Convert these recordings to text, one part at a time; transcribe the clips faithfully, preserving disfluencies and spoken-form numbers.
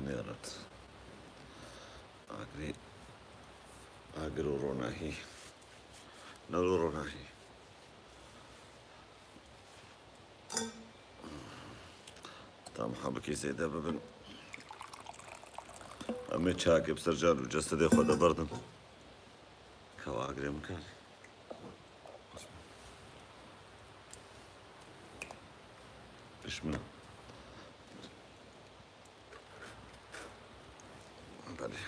Nêret. Agirê, agir û ronahî. Nal û ronahî. Tam hebikî zêde bibin. Em ê çakê bi ser can û cesedê xwe de berdin. Kewa agirê min karî. Pişmina. Belê.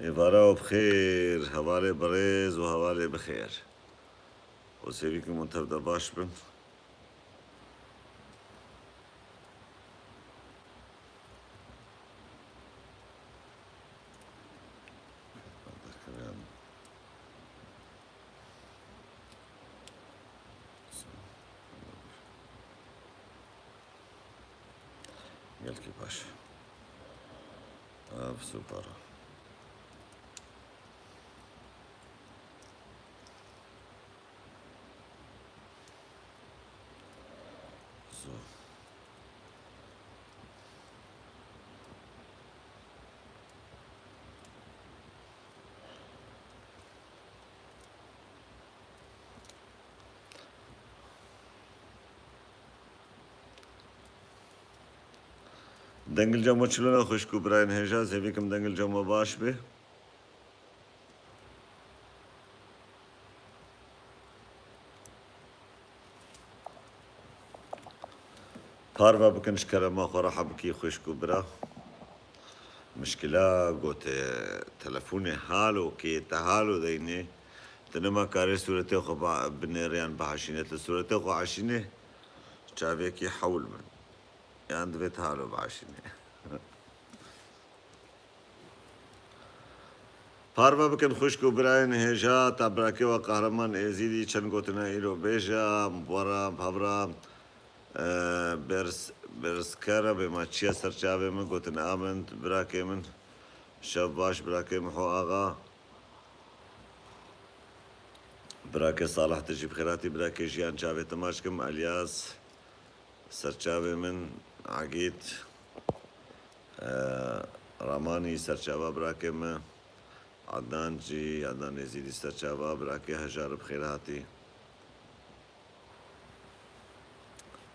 Êvara û bi xêr, hevalê birêz û hevalê bi xêr. Û sêvî ku min tev de baş bin. Gelkî baş. Ev super. Zor. Dengil cemo çilona xwişk û birayên hêja, zêvî kim dengil cemo baş be. Parve bikin ji kerema xwe re hebikî xwişk û bira. Mişkila gote telefonê halo kê te halo deynê. Ti nema karê sûretê xwe ba-, binêrê yan biheşîne. Ti sûretê xwe heşîne, çavekî hewl bin. Yan divê ti halo biheşîne. Parve bikin xwişk û birayên hêja, ta birakê we Qehreman Êzîdî çend gotina îro bêje, were, hevra, e, berz-, berzkere bê me çiye ser çavê min gotin, amin, birakê min, şev baş, birakê Miho Axa, birakê Salih, tu jî bi xêr hatî, birakê Jiyan çavê te maç kim, Elyas, Serçavê min, Agît, e, Ramanî serçava birakê min, Adnan jî, Adnan Êzîdî serçava birakê hejar bi xêr hatî.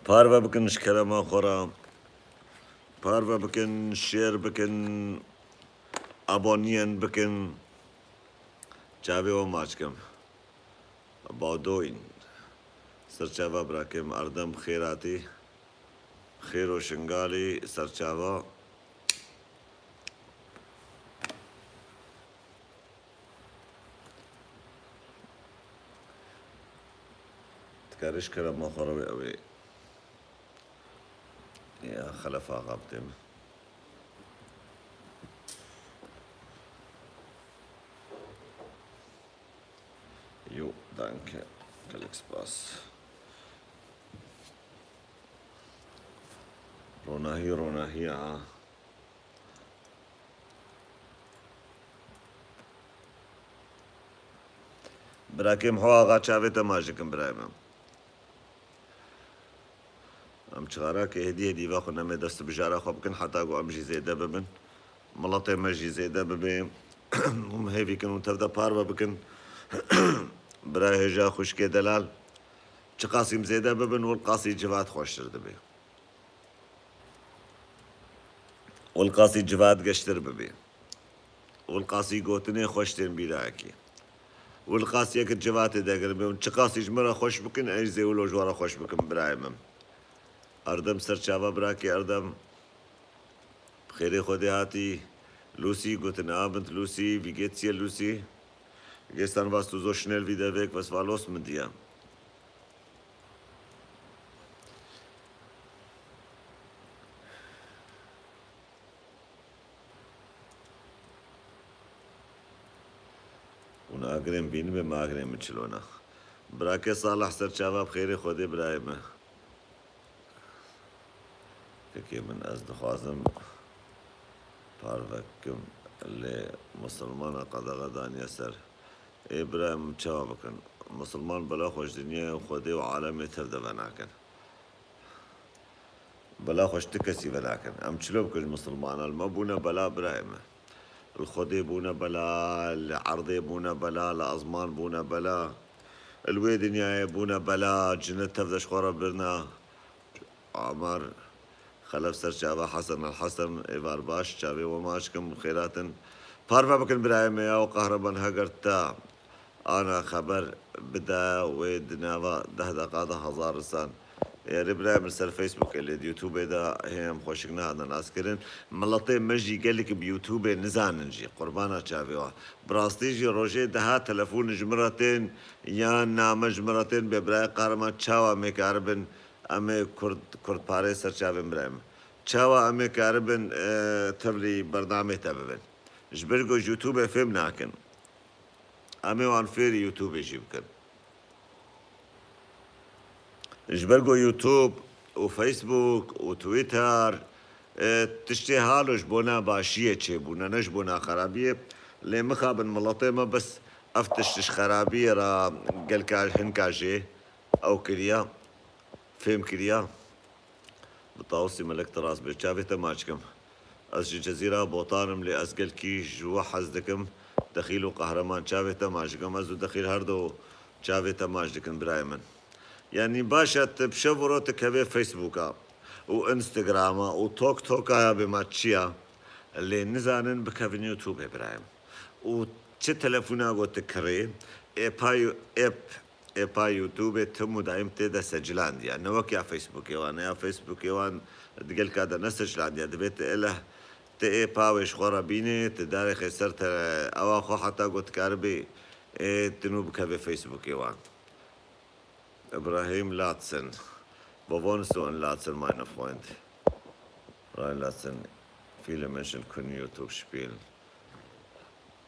Parve bikin ji kerema xwe re. Parve bikin, share bikin, abonî bikin. Çavê we maç kim. Badoyîn. Serçava birakê min Erdem xêr hatî. Xêr û Şingalî serçava. Dikarî ji kerema xwe re wê ew ê. Ya Xelef Axa bidê min. Jo, danke. Gelek spas. Ronahî, ronahî ha. Birakê Miho Axa çavê te maç dikim birayê min. Em çixarakê hêdî hêdî vexwin, em ê dest û bijara xwe bikin heta ku em jî zêde bibin. Miletê me jî zêde bibe. Hûn hêvî kin hûn tev de parve bikin. Birayê hêja xwişkê delal. Çiqasî em zêde bibin, wilqasî civat xweştir dibe. Wilqasî civat geştir bibe. Wilqasî gotinê xweş tên bîra yekê. Wilqasî yek civatê degirin bê. Hûn çiqasî ji min re xweş bikin, ez zê wilo ji we re xweş bikim, birayê min. Erdem serçava birakê Erdem. Bi xêrê Xwedê hatî. Lucy, guten Abend, Lucy. Wie geht's dir, Lucy? Gestern warst du so schnell wieder weg. Was war los mit dir? Hûn agirên bînibê, me agirên min çilona. Birakê Salih serçava bi xêrê Xwedê birayê me. Kekê min, ez dixwazim parve kim, lê misilmana qedexe daniye ser. Ê birayê min, çawa bikin? Misilman bela xwe ji dinyayê û Xwedê û alemê tev de venakin. Bela xwe ji ti kesî ve nakin. Em çilo bikin ji misilmanan? Li me bûne bela birayê me. Li Xwedê bûne bela, li erdê bûne bela, li ezman bûne bela. Li wê dinyayê bûne bela, cinet tev de ji xwe re birina. Amar Xelef ser çava Hesen el Hesen, êvar baş, çavê we maç kim, xêrat in. Parve bikin birayê me ya, û qehreman heger te ana xeber bide wê di nava deh deqa de hezar insan. Erê birayê min, ser Facebookê lê di YouTubeê de hê em xweşik nehatin naskirin. Miletê me jî gelek bi YouTubeê nizanin jî, qurbana çavê we. Bi rastî jî rojê deha telefon ji min re tên, yan name ji min re tên, bê birayê qehreman çawa em ê karibin, em ê kurd, kurdparê ser çavên birayê min. Çawa em ê karibin, e, tevlî bernamê te bibin? Ji ber ku ji YouTubeê fêm nakin. Em ê wan fêrî YouTubeê jî bikin. Ji ber ku YouTube û Facebook û Twitter, e, tiştê halo ji bona başiyê çêbûne, ne ji bona xerabiyê. Lê mixabin miletê me bes ev tişt ji xerabiyê re gelka hinka jê ew kiriya, fêm kiriya. Bi Tawusî Melek, tu rast bê. Çavê te maç kim. Ez ji Cezîra Botan im, lê ez gelkî ji we hez dikim. Dexîl û Qehreman, çavê te maç dikim. Ez û Dexîl her du çavê te maç dikin, birayê min. Yanî baş e, tu bi şev û roj dikevê Facebooka û Instagrama û TikToka ya bê ma çi ya. Lê nizanin bikevin YouTubeê, birayê min. Û çi telefona got tu kirê, êpa, êp êpa YouTubeê tim û daîm tê de secilandiye. Ne wek ya Facebookê wan. Ya Facebookê wan di gelka de ne secilandiye. Divê tu eleh, tu êpa wê ji xwe re bînê, tu darêxê ser te, ewa xwe heta ku tu karibê, ê, tu nû bikevê Facebookê wan. Ibrahim Latzen. Wo wohnst du in Latzen, meine Freund? Ibrahim Latzen. Viele Menschen können YouTube spielen.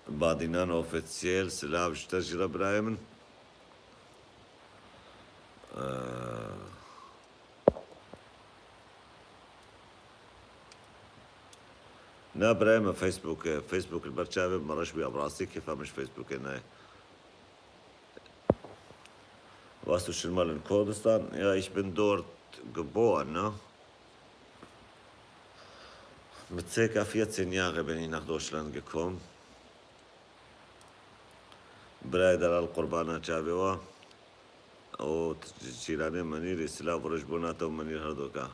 Badînan Ofîsiyel, silav ji te jî re birayê min. Ee, Na birayê min, Facebook, Facebook li ber çavê min reş bûye, bi rastî kêfa min ji Facebookê nayê. Warst du schon mal in Kurdistan? Ja, ich bin dort geboren, ne? Mit circa vierzehn Jahre bin ich nach Deutschland gekommen. Birayê delal, qurbana çavê we û cîranê Menîrê, silav û rêz bona te û Menîr herdoka.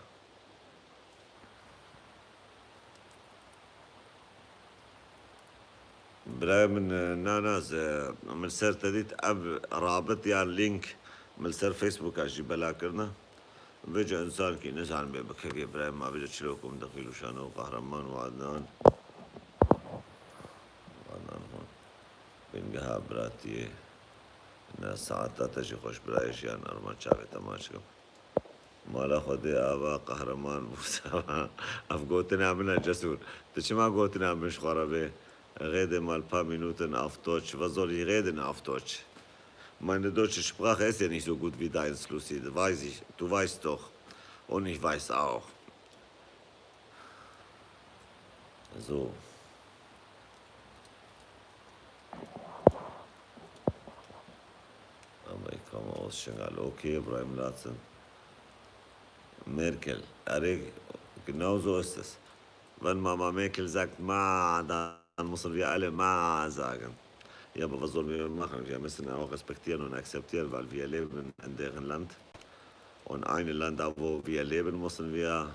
Birayê min, e, Nanaz, e, min ser te dît, ev rabit yan link min ser Facebooka jî bela kirine. Vêca însankî nizanibê bikeviyê birayê ma vêca çilo ku min Dexîl û Şano û Qehreman û Adnan. Adnan hûn. Bingeha biratiyê. Ne saeta te jî xweş birayê jiyan, arman çavê te maç kim. Mala Xwedê ava Qehreman Mûsa. Ev gotina min e, Cesûr. Tu çima gotina min ji xwe re bê? Rede mal paar Minuten auf Deutsch. Was soll ich reden auf Deutsch? Meine deutsche Sprache ist ja nicht so gut wie deins, Lucy. Du weißt, ich, du weißt doch. Und ich weiß auch. So. Amerika aus Schengen. Okay, Ibrahim Latzen. Merkel. Erê, genau so ist es. Wenn Mama Merkel sagt, ma, dann müssen wir alle ma sagen. Ja, aber was sollen wir machen? Wir müssen auch respektieren und akzeptieren, weil wir leben in deren Land. Und ein Land, da wo wir leben, müssen wir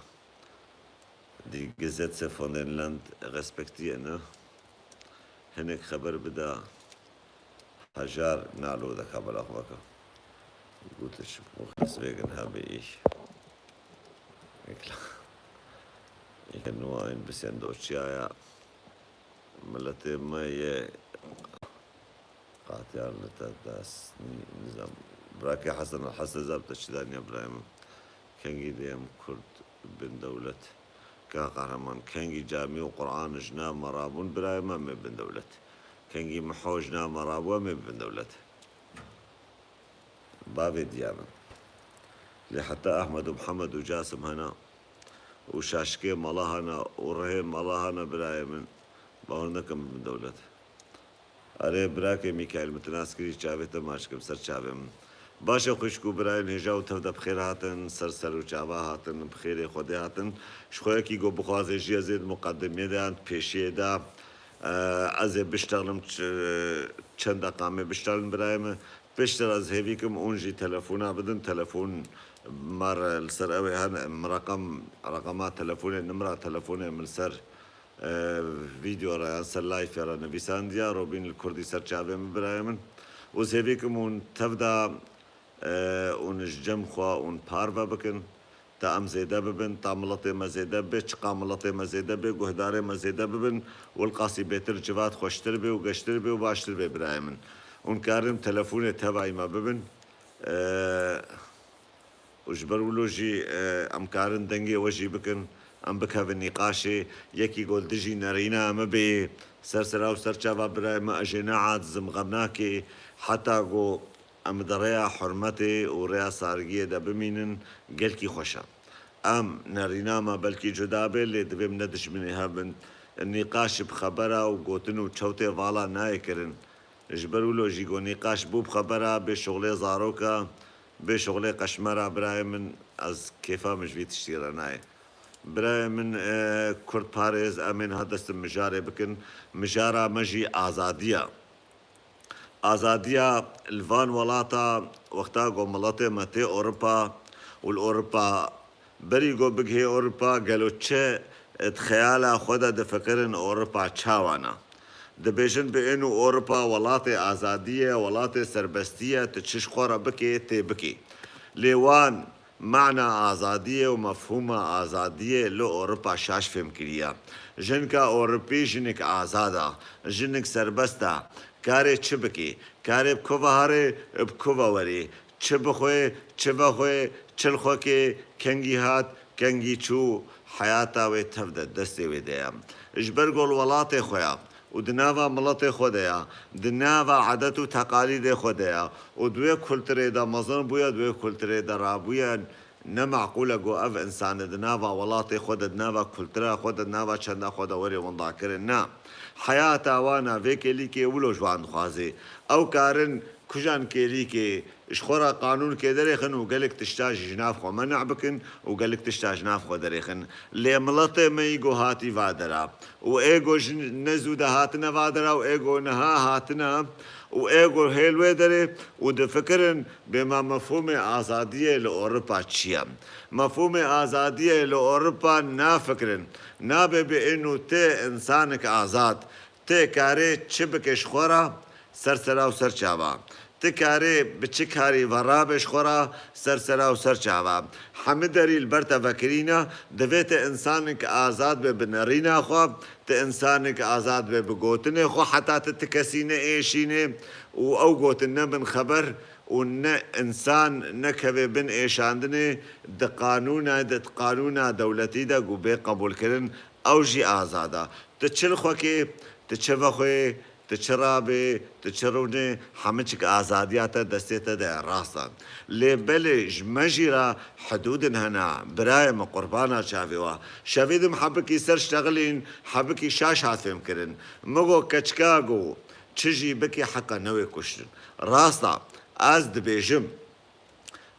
die Gesetze von dem Land respektieren, ne? Hinek xeber bida, Hajar nalo de kabela xwe ke. Gutiş, deswegen habe ich, ich nur ein bisschen Deutsch, ja, ja. Miletê me yê qatiyan li te dest nî-, nizam. Birakê Hesen el Hesen zab te çi daniya birayê min. Kengî dê em Kurd bin dewlet. Ka Qehreman, kengî camî û Quran ji nav me rabûn birayê me, em ê bin dewlet. Kengî miho ji nav me rabû, em ê bin dewlet. Bavê diya min. Lê heta Ehmed û Mihemed û Casim hene û şaşikê mala hene û rihê mala hene birayê min, bawer nekim bibin dewlet. Erê birakê Mîkaîl, min tu nas kirî, çavê te maç kim ser çavê min. Baş e xwişk û birayên hêja û tev de bi xêr hatin, ser ser û çava hatin, bi xêrê Xwedê hatin. Ji xwe yekî ku bixwaze jî ez ê di muqedimiyê de yan di pêşiyê de, e, ez ê biştexlim, ç-, çend deqa me biştexlin birayê min. Piştre ez hêvî kim hûn jî telefona bidin, telefon me re li ser ew ê hene, min reqem, reqema telefonê, nimra telefonê min li ser e, vîdeo re yan ser live re nivîsandiya, robîn li kurdî ser çavê min birayê min. Û ez hêvî kim hûn tev de, e, hûn ji cem xwe hûn parve bikin, ta em zêde bibin, ta miletê me zêde bibe, çiqa miletê me zêde be, guhdarê me zêde bibin, wilqasî bêtir civat xweştir be û geştir be û baştir be birayê min. Hûn karin telefonê tevayî me bibin. E, Û ji ber wilo jî, e, em karin dengê we jî bikin, em bikevin nîqaşê, yekî ku li dijî nerîna me bê, ser sera û ser çava birayê me, ez jê neacizim, xem nake, heta ku em di rêya hurmetê û rêya sarigiyê de bimînin, gelkî xweş e. Em nerîna me belkî cuda bê, lê divê em ne dijminê hev bin. Nîqaş bi xebera û gotin û çewtê vala nayê kirin. Ji ber wilo jî ku nîqaş bû bi xebera, bê şixulê zaroka, bê şixulê qeşmera birayê min, ez kêfa min ji vî tiştî re nayê. Birayê min, e, Kurd parêz, em ê niha dest bi mijarê bikin. Mijara me jî azadî ye. Azadiya li van welata, wexta ku miletê me tê Ewropa û li Ewropa, berî ku bigihê Ewropa, gelo çi di xeyala xwe de difikirin Ewropa çawa ne? Dibêjin bi ên û Ewropa welatê azadî ye, welatê serbestî ye, tu çi ji xwe re bikê, tê bikê. Lê wan mana azadiyê û mefhûma azadiyê li Ewropa şaş fêm kiriye. Jinka Ewropî jinik azad e, jinik serbest e. Karê çi bikê? Karê bi ku ve herê, bi ku ve werê? Çi bixwe, çi vexwe, çi li xwe kê, kengî hat, kengî çû, heyata wê tev de destê wê de ye. Ji ber ku li welatê xwe ye û di nava miletê xwe de ye, di nava edet û teqalîdê xwe de ye û di wê kulturê de mezin bûye, di wê kulturê de rabûye, ne meqûl e ku ev însanê di nava welatê xwe de, di nava kultura xwe de, di nava çanda xwe de were windakirin. Na. Heyata wan e, vê kêlîkê wilo ji wan dixwaze. Ew karin kujan kêlîkê ji xwe re qanûn kê derêxin û gelek tişta jî ji nav xwe menê bikin û gelek tişta ji nav xwe derêxin. Lê miletê me yî ku hatî va dera û ê ku ji ne zû de hatine va dera û ê ku niha hatine û ê ku hê li wê derê û difikirin bê ma mefhûmê azadiyê li Ewropa çi ye. Mefhûmê azadiyê li Ewropa nafikirin. Nabe bi ên û tê însanek azad. Tê karê çi bike ji xwe re, ser sera û ser çava. Ti karê bi çi karî ve rabe ji xwe re, ser sera û ser çava. Hemî derî li ber te vekirîne, divê ti însanek azad be bi nerîna xwe, ti însanek azad be bi gotinê xwe, heta ti ti kesî neêşînê û ew gotin nebin xeber û ne însan nekeve bin êşandinê, di qanûna, di qanûna dewletî de ku bê qebûlkirin, ew jî azad e. Tu çi li xwe kê, tu çi vexwê, tu çi rabê, tu çi rûnê, hemû çik azadiya te destê te de ye, rast e. Lê belê ji me jî re hidûdin hene, birayê min, qurbana çavê we. Şevê din hebikî ser ştexilîn, hebikî şaş hat fêmkirin. Min got keçika ku çi jî bikî heqa ne wê kuştin. Rast e, ez dibêjim.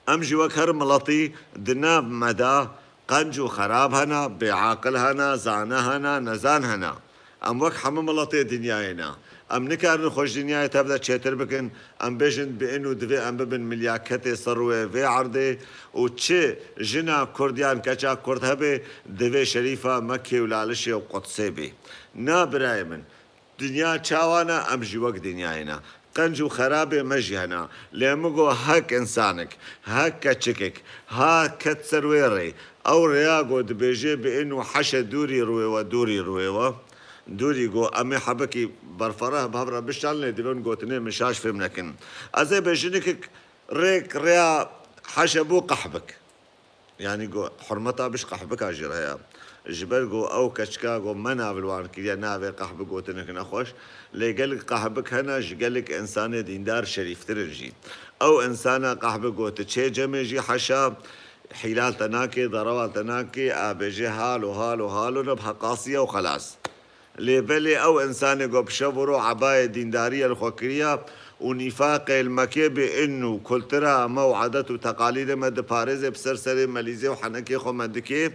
Em jî wek her miletî di nav me de qenc û xerab hene, bêaqil hene, zane hene, nezan hene. Em wek hemû miletê dinyayê ne. Em nikarin xwe ji dinyayê tev de çêtir bikin. Em bêjin bi ên û divê em bibin milyaketê ser rûyê vê erdê û çi jina kurd yan keça kurd hebe, divê şerîfa Mekkê û Lalişê û Qudsê bê. Na birayê min, dinya çawa ne, em jî wek dinyayê ne. Qenc û xerabê me jî hene. Lê min got hek însanek, hek keçikek, ha ket ser wê rê, ew rêya got dibêje bi ên û heşe dûrî rûyê we, dûrî rûyê we. Dûrî got em ê hebekî berfereh bi hev re biştalin, lê divên gotinê min şaş fêm nekin. Ez ê be jinikek rêk rêya heşe bû qehbik. Yanî got, hurmeta biş qehbika jî re heye. Ji ber got, ew keçika got, me nav li wan kiriye, navê qehbik gotinek nexweş. Lê gelek qehbik hene, ji gelek însanê dîndar şerîftir in jî. Ew însana qehbik got, tu çê cemê jî heşa, hîlal te nake, derewa te nake, a bêje halo, halo, halo, ne bi heqasî ye û xelas. Lê belê ew însanê ku bi şev û roj ebayê dîndariyê li xwe kiriye û nîfaqê li Mekê bê inu kultura me û adet û teqalîdê me diparêzê bi ser serê Melîzê û henekê xwe me dikê.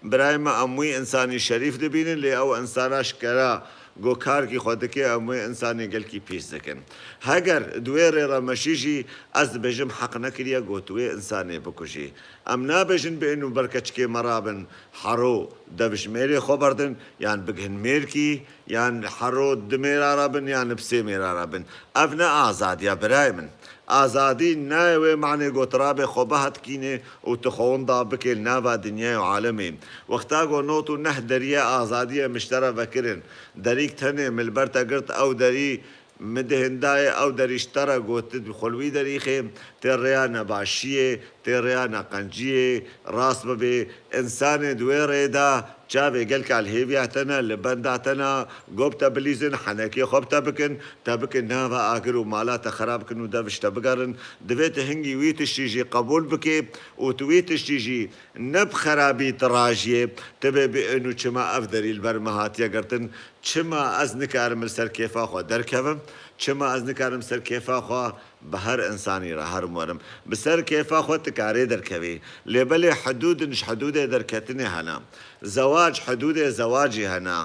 Birayê me, em wî însanî şerîf dibînin, lê ew însana şikera go karkî xwe dike, em wê însanê gelkî pîs dikin. Heger di wê rê re meşî jî, ez dibêjim heq nekiriye go tu wê însanê bikujî. Em nabêjin bi inu ber keçikê me rabin, hero dev ji mêrê xwe berdin, yan bigihin mêrkî, yan hero di mêra re bin, yan bi sê mêra re bin. Ev ne azadiya birayê min. Azadî nayê wê manê go tu rabê xwe bihetkînê û tu xwe winda bikê li nava dinyayê û alemê. Wexta go nod û neh deriyê azadiyê min ji te re vekirin, derîk tenê min li ber te girt, ew derî min dihindayê, ew derî ji te re got, tu xwe li wî derî xê, tê rêya nebaşiyê, tê rêya neqenciyê, rast bibê. Însanê di wê rê de çavê gelka li hêviya te ne, li benda te ne, go bi te bilîzin, henekê xwe bi te bikin, te bikin nava agir û mala te xera bikin û dev ji te bigerin. Divê tu hingî wî tiştî jî qebûl bikê û tu wî tiştî jî ne bi xerabî tu rajiyê, tu bê bi inu çima ev derî li ber me hatiye girtin, çima ez nikarim li ser kêfa xwe derkevim, çima ez nikarim ser kêfa xwe bi her însanî re herim werim. Bi ser kêfa xwe tu karê derkevî. Lê belê hidûdin ji hidûdê derketinê hene. Zewac hidûdê zewacî hene.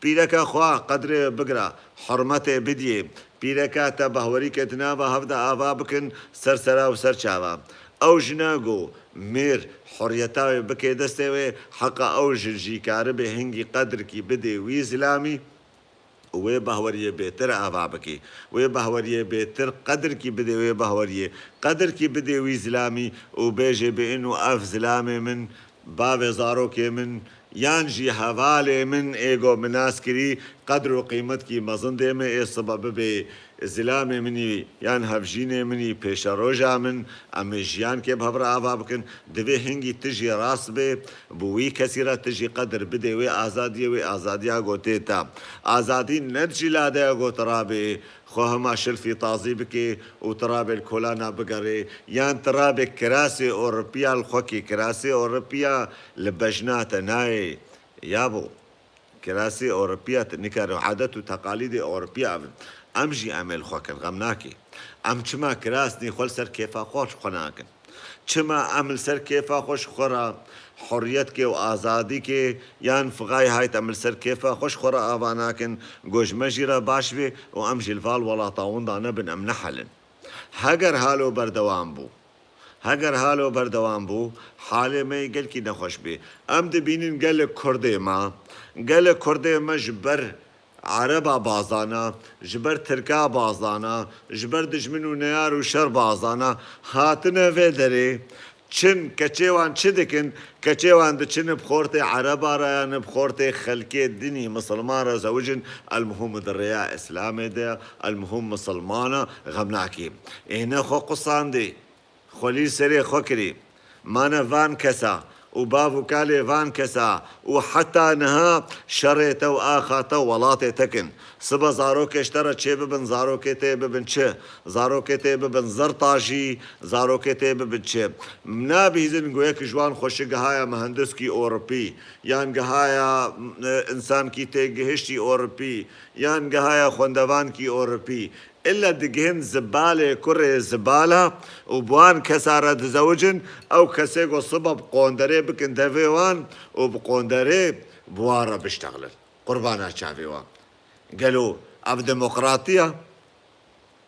Pîreka xwe qedrê bigire, hurmetê bidiyê. Pîreka te behwerî ke di nava hev de ava bikin, ser sera û ser çava. Ew jina go mêr huriyeta wê bike destê wê, heqa ew jin jî karibe hingî qedrikî bidê wî zilamî û wê behweriyê bêtir ava bike. Wê behweriyê bêtir qedrikî bidê wê behweriyê. Qedrikî bidê wî zilamî û bêjê bi inu ev zilamê min, bavê zarokê min, yan jî hevalê min ê go min nas kirî, qedr û qîmetkî mezin dê me, ê sibe bibê zilamê min î yan hevjînê min î pêşeroja min, em ê jiyankê bi hev re ava bikin. Divê hingî tu jî rast bê, bi wî kesî re tu jî qedir bidê wê azadiyê, wê azadiya go tê te. Azadî ne di jî lade ye go tu rabê xwe hema şilfî tazî bikê û tu rabê li kolana bigerê, yan tu rabê kirasê Ewropiya li xwe kê, kirasê Ewropiya li bejna te nayê. Yabo, kirasê Ewropiya tu nikare, adet û teqalîdê Ewropiya ev in. Em jî em ê li xwe kin, xem nakê. Em çima kirasnî xwe li ser kêfa xwe ji xwe nakin? Çima em li ser kêfa xwe ji xwe re hurriyet kê û azadî kê yan fixayê hayt em li ser kêfa xwe ji xwe re ava nakin, go ji me jî re baş bê û em jî li val welata winda nebin, em nehelin. Heger halo berdewam bû, heger halo berdewam bû, halê me yê gelkî nexweş bê. Em dibînin gelek Kurdê me, gelek Kurdê me ji ber Ereba bazana, ji ber Tirka bazana, ji ber dijmin û neyar û şer bazana, hatine vê derê. Çin, keçê wan çi dikin? Keçê wan diçin bi xortê Ereba re yan bi xortê xelkê dinî misilman re zewicin, elmuhim di rêya Îslamê de, elmuhim misilmana, xem nakê. Ê ne xwe qusandê. Xwelî serê xwe kirî. Mane van kesa û bav û kalê van kesa û heta niha şerê te û axa te û welatê te kin. Sibe zarokê ji te re çê bibin, zarokê te bibin çi? Zarokê te bibin zirtajî, zarokê te bibin çi? Nabihîzin ku yek ji wan xweşik gihaya mihendiskî Ewropî, yan gihaya, e, însankî têgihiştî Ewropî, yan gihaya xwendevankî Ewropî. Îlle digihin zibalê kurê zibala û bi wan kesa re dizewicin, ew kesê ku sibe bi qonderê bikin devê wan û bi qonderê bi wan re biştexlin. Qurbana çavê wan. Gelo ev demokratiya?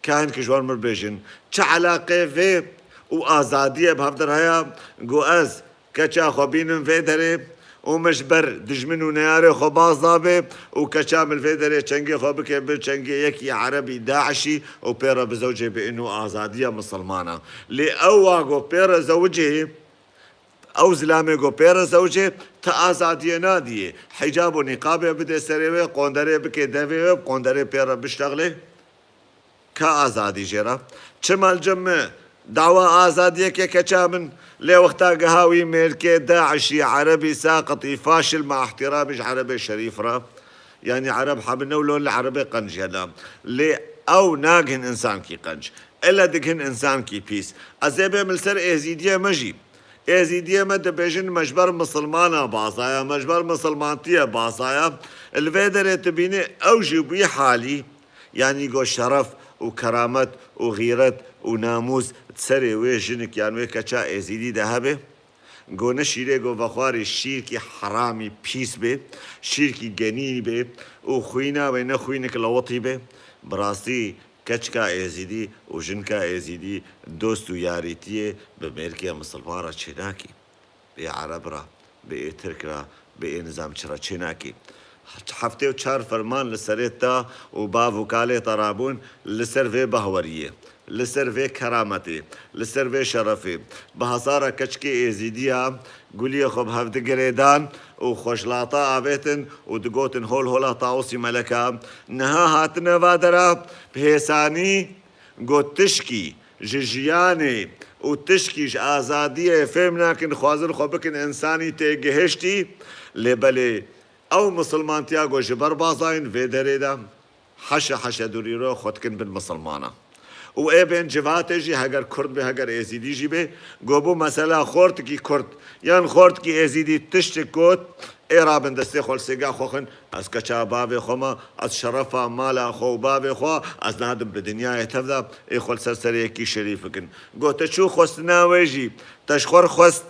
Ka hin ki ji wan mir bêjin, çi eleqê vê û azadiyê bi hev dir heye, ku ez keça xwe bînim vê derê û min ji ber dijmin û neyarê xwe baz dabe û keça min vê derê çengê xwe bike bin çengê yekî erebî DAIŞî û pê re bizewcê bi inu azadiya misilmana. Lê ew wa go pê re zewicê, ew zilamê go pê re zewicê, ti azadiyê nadiyê. Hicab û nîqabê bide serê wê, qonderê bike devê wê, bi qonderê pê re biştexlê. Ka azadî jê re? Çima li cem me dawa azadiyeke keça min, lê wexta giha wî mêrkê DAIŞî, erebî saqitî, faşil ma ihtiramî ji erebê şerîf re? Yanî ereb hebin ew lo li erebê qenc hene. Lê ew nagihin însankî qenc. Îlle digihin însankî pîs. Ez ê bêm li ser êzîdiyê me jî. Êzîdiyê me dibêjin me ji ber misilmana bazaya, me ji ber misilmantiyê bazaya. Li vê derê tu bînî ew jî bi wî halî, yanî go şeref û keramet û xîret û namûs di serê wê jinik yan wê keça êzîdî de hebe? Go ne şîrê go vexwarî şîrkî heramî pîs bê, şîrkî genî bê û xwîna wê ne xwînik lewitî bê? Bi rastî keçika êzîdî û jinka êzîdî dost û yarîtiyê bi mêrkê misilman re çênakî. Bi ê ereb re, bi ê tirk re, bi ê nizam çi re çênakî. Heftê û çar ferman li serê te û bav û kalê te rabûn li ser vê bahweriyê, li ser vê kerametê, li ser vê şerefê. Bi hezara keçikê êzîdiya guliyê xwe bi hev digirêdan û xweşlata avêtin û digotin hol hola Tawusî Meleka. Niha hatine va dera bi hêsanî. Got, tişkî ji jiyanê û tişkî ji azadiyê fêm nakin, dixwazin xwe bikin însanî têgihiştî, lê belê ew misilmantiya ku ji ber bazayên vê derê de heşe heşe dûrî ro xwe dikin bin misilmana. Û ê bên civatê jî heger kurd bê, heger êzîdî jî bê, ku bû mesela xortikî kurd yan xortikî êzîdî tiştik got, ê rabin destê xwe li sêga xwe xin, ez keça bavê xwe me, ez şerefa mala xwe û bavê xwe, ez nadim bi dinyayê tev de, ê xwe li ser serê yekî şerîf bikin. Got, te çû xwestina wê jî, te ji xwe re xwest,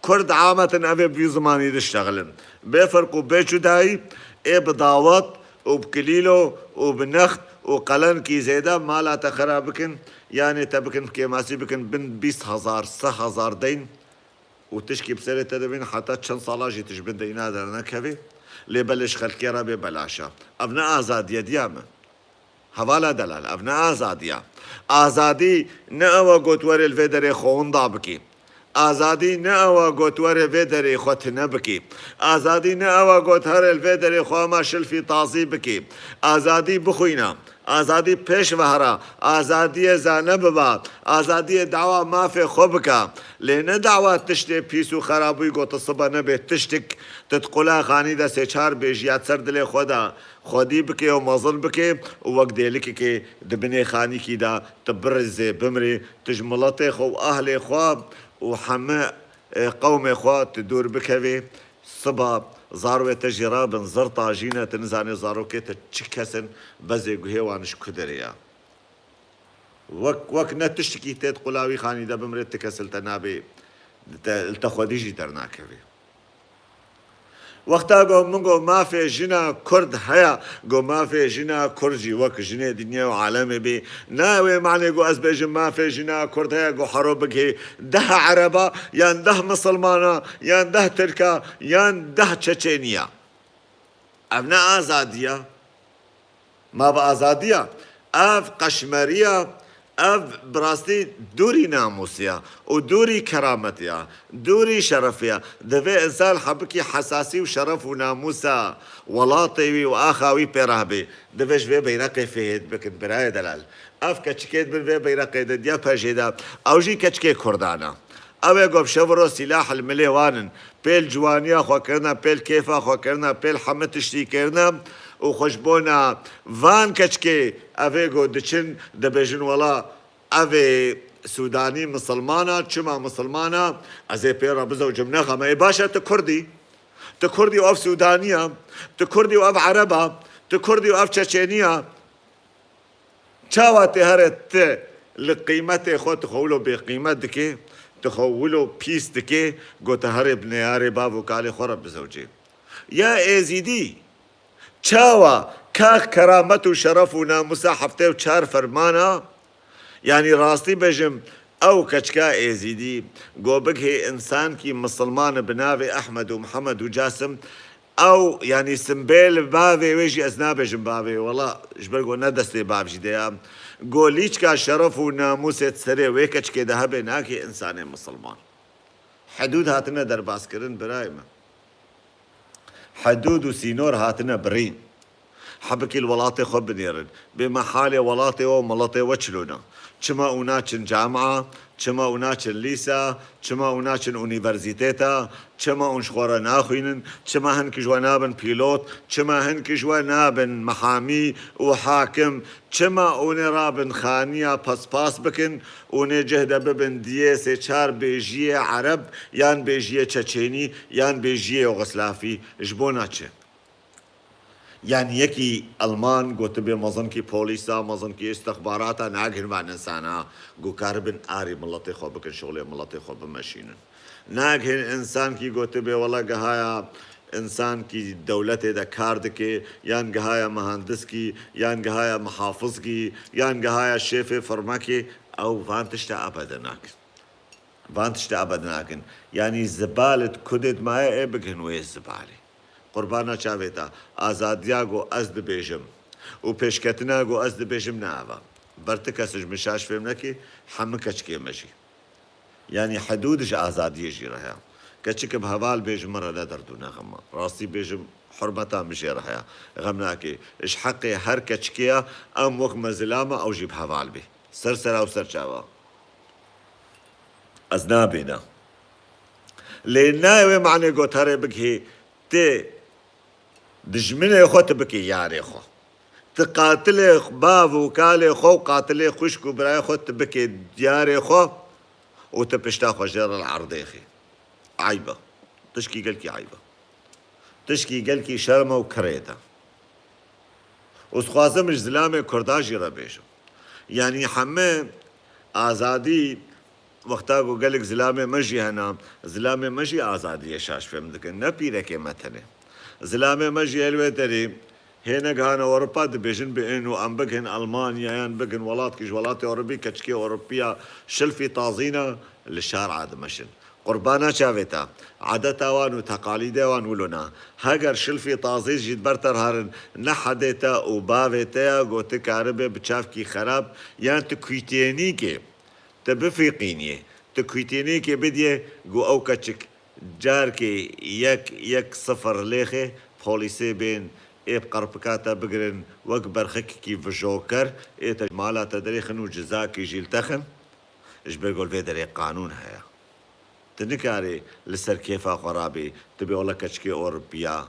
kurd ametin ev ê bi vî zimanî diştexilin. Bê ferq û bê cudayî, ê bi dawet û bi kilîlo û bi next û qelenkî zêde mala te xera bikin, yanê te bikin, kêmasî bikin, bin bîst hezar, sih hezar deyn. Û tişkî bi serê te de bîn heta çend sala jî tu ji bin deyna dernekevî. Lê belê ji xelkê re bê belaş e. Ev ne azadî ye diya min. Hevala delal, ev ne azadî ye. Azadî ne ew e got werê li vê derê xwe winda bikî. Azadî ne ew e got werê vê derê xwe tune bikî. Azadî ne ew e got herê li vê derê xwe hema şilfî tazî bikî. Azadî bixwîne. Azadî pêş ve here, azadiyê zane bibe, azadiyê dawa mafê xwe bike. Lê ne dawa tiştê pîs û xerabûyî got tu sibe nebe tiştik, tu di qula xanî de sê çar bêjiya di ser dilê xwe de xwedî bike û mezin bike û wek dêlikekê di binê xanîkî de tu birizê bimrê, tu ji miletê xwe û ahlê xwe û heme, e, qewmê xwe tu dûr bikevê. Siba zarwê te jî rabin zirta jî ne, tu nizanê zarokê te çi kes in, bezê guhê wan ji ku derê ye. Wek, wek ne tiştikî tê di qula wî xanî de bimrê, ti kes li te nabê, li te, li te xwedî jî dernakevê. Wexta got min got mafê jina kurd heye, got mafê jina kurd jî wek jinê dinya û alemê bê. Na wê manê got ez bêjim mafê jina kurd heye, got hero bigihê deh ereba, yan deh misilmana, yan deh tirka, yan deh çeçêniya. Ev ne azadî ye. Ma bi azadî ye. Ev qeşmerî ye. Ev bi rastî dûrî namûsê ye û dûrî kerametê ye, dûrî şerefê ye. Divê însan hebikî hesasî û şeref û namûsa welatê wî û axa wî pê re hebe. Divê ji vê beyreqê fêhêt bikin, birayê delal. Ev keçikê di bin vê beyreqê de diya pejê de, ew jî keçikê kurdan e. Ew ê ku bi şev û roj sîlah li milê wan in, pêl ciwaniya xwe kirine, pêl kêfa xwe kirine, pêl hemî tiştî kirine û xwe ji bona van keçikê ev ê ku diçin, dibêjin, wela ev ê Sûdanî misilman e, çima misilman e, ez ê pê re bizewcim, nexeme. Ê baş e, tu Kurd î. Tu Kurd î û ev Sûdanî ye. Tu Kurd î û ev Ereb e. Tu Kurd î û ev Çeçênî ye. Çawa tê here ti li qîmetê xwe, tu xwe wilo bêqîmet dikê, tu xwe wilo pîs dikê, got te herê bi neyarê bav û kalê xwe re bizewcê? Ya Êzîdî, çawa kax keramet û şeref û namûsa heftê û çar fermana, yanî rastî bêjim, ew keçika Êzîdî, go bigihê însankî misilman bi navê Ehmed û Mihemed û Casim, ew, yanî simbêl bavê wê jî ez nabêjim bavê, wela ji ber ku ne destê bav jî de ya. Go lîçka şeref û namûsê di serê wê keçikê de hebe, nake însanê misilman. Hidûd hatine derbaskirin, birayê min. Hidûd û sînor hatine birîn. Hebikî li welatê xwe binêrin. Bê me halê welatê we û miletê we çilûn e. Çima û naçin camia? Çima û naçin lîsa? Çima û naçin unîverzîtêta? Çima ûn ji xwe re naxwînin? Çima hinkî ji we nabin pîlot? Çima hinkî ji we nabin mihamî û hakim? Çima ûn ê rabin xaniya pespas bikin, ûn ê cih de bibin diyê sê çar bêjiyê Ereb, yan bêjiyê Çeçênî, yan bêjiyê Yugoslafî? Ji bona çi? Yanî yekî Alman gotibê mezinkî polîsa, mezinkî îstixbarata, nagihên van insana ku karibin arî miletê xwe bikin, şixulê miletê xwe bimeşînin. Nagihên insankî gotibê wela gihaya insankî dewletê de kar dike, yan gihaya mihandiskî, yan gihaya mihafizkî, yan gihaya şêfê firmekê, ew van tişta ebede nakin. Van tişta ebed nakin. Yanî zibalê di kudê dimaye ê bigihin wê zibalê. Qurbana çavê te. Azadiya ku ez dibêjim û pêşketina ku ez dibêjim ne ev e. Ber ti kes ji min şaş fêm nekî, hemû keçikê me jî. Yanî hidûd ji azadiyê jî re heye. Keçik bi heval bê ji min re ne derd û ne xem e. Rastî bêjim hurmeta min jê re heye. Xem nake. Ji heqê her keçikê ye, em wek me zilam e, ew jî bi heval bê. Ser sera û ser çava. Ez nabêna. Lê nayê wê manê got herê bigihê tê dijminê xwe tu bikê yarê xwe. Tu qatilê bav û kalê xwe û qatilê xwişk û birayê xwe tu bikê yarê xwe û tu pişta xwe jê re li erdêxî. Eyb e. Tişkî gelkî eyb e. Tişkî gelkî şerm e û kirêt e. Û dixwazim ji zilamê Kurda jî re bêjim. Yanî heme azadî, wexta ku gelek zilamê me jî hene, zilamê me jî azadiyê şaş fêm dikin, ne pîrekê me tenê. Zilamê me jî li wê derê hê negihane Ewropa dibêjin bi ên û em bigihin Almanya yan bigihin welatkî ji welatê Ewropî, keçikê Ewropiya şilfî tazîna li şar a dimeşin. Qurbana çavê te, adeta wan û teqalîdê wan wilo ne. Heger şilfî tazî jî di ber te re herin, ne hedê te û bavê te ya ku tu karibe bi çavkî xerab yan tu kuytênîkê, tu bifîqîniyê, tu kuytênîkê bidiyê ku ew keçik carkê yek, yek sifir lêxê polîsê bên ê bi qerpika te bigirin wek berxikekî vijoker ê te mala te derêxin û cizakî jî li te xin. Ji ber ku li vê derê qanûn heye. Tu nikarî li ser kêfa xwe rabî, tu bê wele keçikê Ewropiya,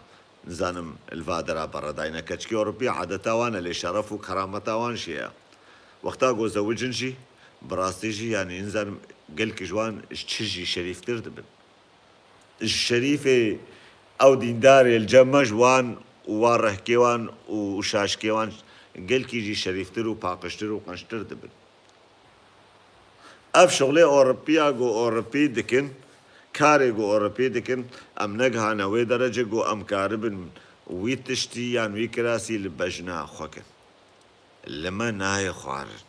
nizanim li va dera beredayne. Keçikê Ewropiya adeta wan e, lê şeref û kerameta wan jî ye. Wexta ku zewicin jî, bi rastî jî, yanî nizanim gelek ji wan ji çi jî şerîftir dibin. Ji şerîfê ew dîndarê li cem me ji wan û wan rehkê wan û şaşkê wan gelkî jî şerîftir û paqijtir û qençtir dibin. Ev şixulê Ewropiya ku Ewropî dikin, karê ku Ewropî dikin, em negihane wê derece ku em karibin wî tiştî yan wî kirasî li bejna xwe kin. Li me nayê xwarin.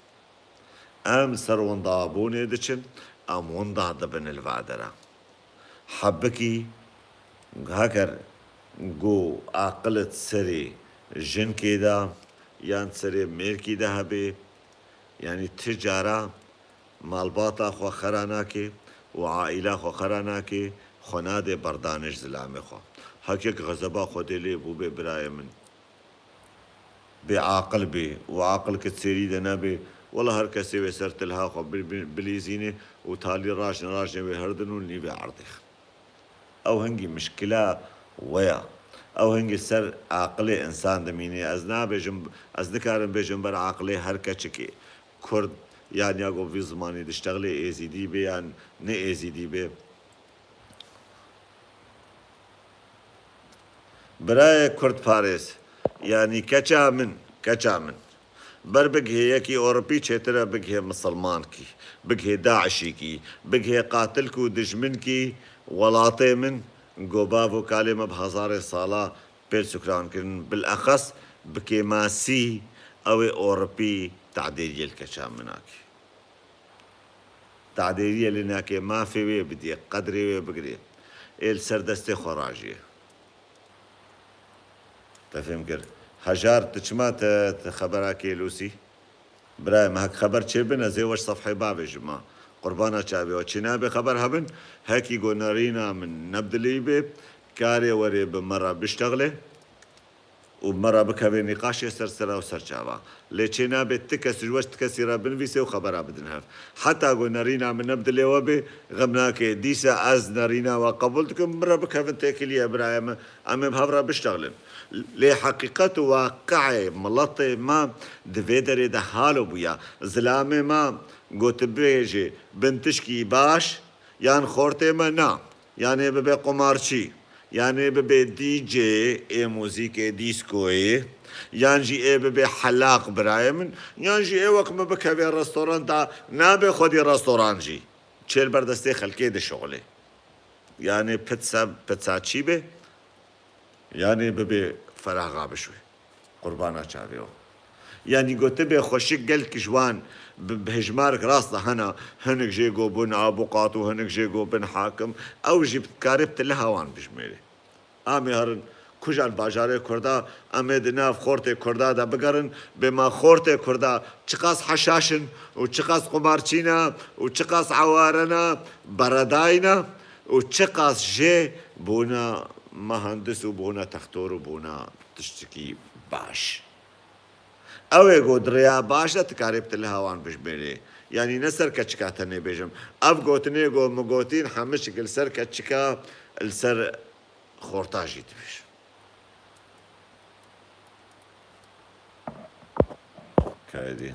Em ser windabûnê diçin, em winda dibin li va dera. Hebikî heger ku aqilit serê jinkê de yan serê mêrkî de hebe, yanî ti cara malbata xwe xera nake û aîla xwe xera nake, xwe nade berdanê ji zilamê xwe. Heke ku xezeba Xwedê lê bûbe birayê min, bê aqil bê û aqil ki sêrî de nebe, wela her kesê wê ser tilha xwe bi-, bi-, bilîzîne û talî rajne rajne wê herdin û nîvê erdê xin. Ew hingî mişkila we ya. Ew hingî ser aqilê insan dimîne. Ez nabêjim, ez nikarim bêjim ber aqilê her keçikê. Kurd yan ya ku vî zimanî diştexilê êzîdî bê yan ne êzîdî bê. Birayê kurdparêz, yanî keça min, keça min. Ber bigihê yekî Ewropî çêtir e bigihê misilmankî, bigihê daişîkî, bigihê qatilk û dijminkî welatê min, ku bav û kalê me bi hezarê sala pêl sukran kirin. Bileqes bi kêmasî ew ê Ewropî tadêriyê li keça min nake. Tadêriyê lê nake, mafê wê bidê, qedrê wê bigirê. Ê li ser destê xwe rajiyê. Te fêm kir. Hejar, tu çima te, te xebera kê lûsî? Birayê me, hek xeber çêbin, ez ê weş sefhê bavêjim ma. Qurbana çavê we. Çênabe xeber hebin, hekî ku nerîna min nebdilî bê, karê werê bi me re biştexlê. Û me re bikeve nîqaşê ser sera û ser çava. Lê çênabe ti kes ji we ti kesî re binivîse û xebera bidin hev. Heta ku nerîna min ne bi dilê we bê, xem nake. Dîsa ez nerîna we qebûl dikim, min re bikevin têkiliyê birayê min. Em ê bi hev re biştexlin. Lê heqîqet û waqiê miletê me di vê derê de halo bûya. Zilamê me gotibêjê bin tişkî baş yan xortê me na. Yanê bibe qumarçî, Yanî bibe D J ê muzîkê dîskoyê, yan jî ê bibe helaq birayê min, yan jî ê wek min bikeve restoranta, nabe xwedî restoran jî. Çê li ber destê xelkê dişuxulê. Yanî pitsa, pitsa çî be, yanî bibe feraxa bişwe. Qurbana çavê wan. Yanî gotibê xweşik gelek ji wan bi, bi hejmarek rast de hene, hinek jê go bin abuqat û hinek jê go bin hakim, ew jî dikarê bi tiliha wan bijmêrê. Em ê herin kujan bajarê Kurda, em ê di nav xortê Kurda de bigerin, bê ma xortê Kurda çiqas heşaş in û çiqas qumarçî ne û çiqas eware ne, beredayî ne û çiqas jê bûne mehendis û bûne textor û bûne tiştekî baş. Ew ê go di rêya baş de dikarê bi tiliha wan bijmêrê. Yanî ne ser keçika tenê bêjim. Ev gotinê go min gotîn, hemû şikil ser keçika, li ser xorta jî dibêjim. Kaydî.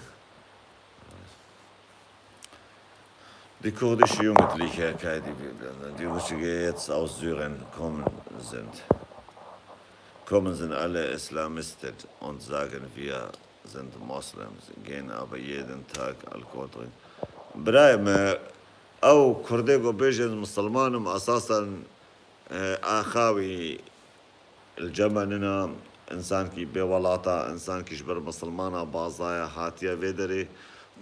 Die kurdische Jugendliche, die, die Russische jetzt aus Syrien kommen sind, kommen sind alle Islamisten und sagen, wir sind Moslems, gehen aber jeden Tag Alkohol trinken. Birayê me, ew Kurdê ku bêjin Musulman im, esasen, e, axawî Li cem me nina, însankî bê welata, însankî ji ber misilmana bazaya hatiye vê derê,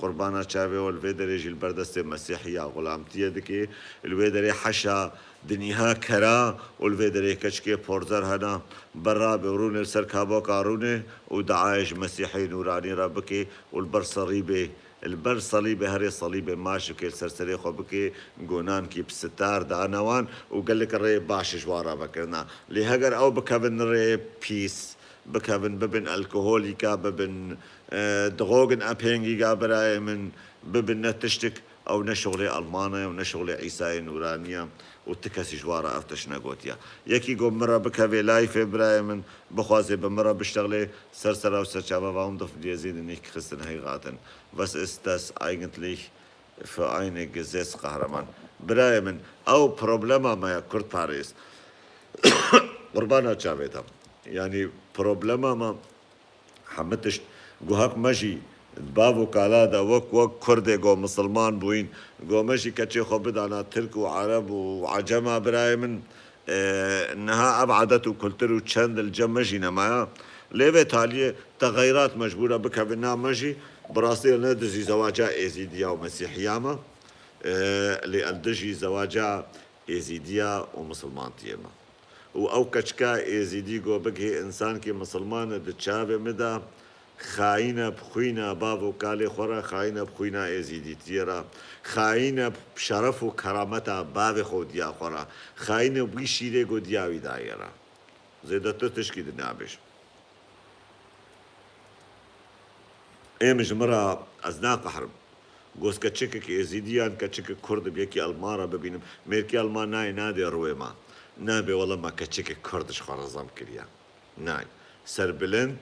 qurbana çavê we li vê derê jî li ber destê mesîhiya xulamtiyê dike, li wê derê heşa dinîha kera û li vê derê keçikê porzer hena, berra bê rûnê li ser kaboka rûnê û diayê ji Mesîhê nûranî re bike û li ber serî bê. Li ber selîbê herê selîbê maş bike, li ser serê xwe bike, gonankî bi sitar dane wan û gelek rê baş ji wan re vekirina. Lê heger ew bikevin rê pîs, bikevin bibin alkoholîka, bibin, e, drogin epêngîga birayê min, bibin ne tiştik, ew ne şixulê Elmana ye û ne şixulê Îsayê Nûranî ye û ti kesî ji wan re ev tişt negotiye. Yekî got min re bikeve layfê birayê min, bixwaze bi min re biştexlê, ser sera û ser çava, warum dürfen wir sie nicht Christen heiraten? Was ist das eigentlich für eine Gesetzesqahraman? Birayê min, ew problema me ya Kurdparêz. Qurbana çavê te. Yanî problema me hemî tişt. Guhak me jî di bav û kala de wek, wek Kurdê go misilman bûyîn, go me jî keçê xwe bidana Tirk û Ereb û Ecema birayê min. E, niha ev adet û kultur û çend li cem me jî nemaya. Lê vê taliyê texeyrat mecbûr e bikeve nav me jî, bi rastî ne dijî zewaca Êzîdiya û Mesîhiya me, e, lê li dijî zewaca Êzîdiya û Misilmantiyê me. Û ew keçika Êzîdî go bigihê însankî misilman e di çavê min de, Xayîn e bi xwîna bav û kalê xwe re, xayîn e bi xwîna êzîdîtiyê re, xayîn e bi şeref û kerameta bavê xwe û diya xwe re, xayîn e bi wî şîrê ku diya wî dayê re. Zêdetir tişkî din nabêjim. Ê min ji min re ez naqehrim. Goz keçikek êzîdî yan keçikek kurd bi yekî elman re bibînim. Mêrkê elman nayê nadê rûyê me. Nabê wele me keçikek kurd ji xwe re zam kiriye. Nayê. Serbilind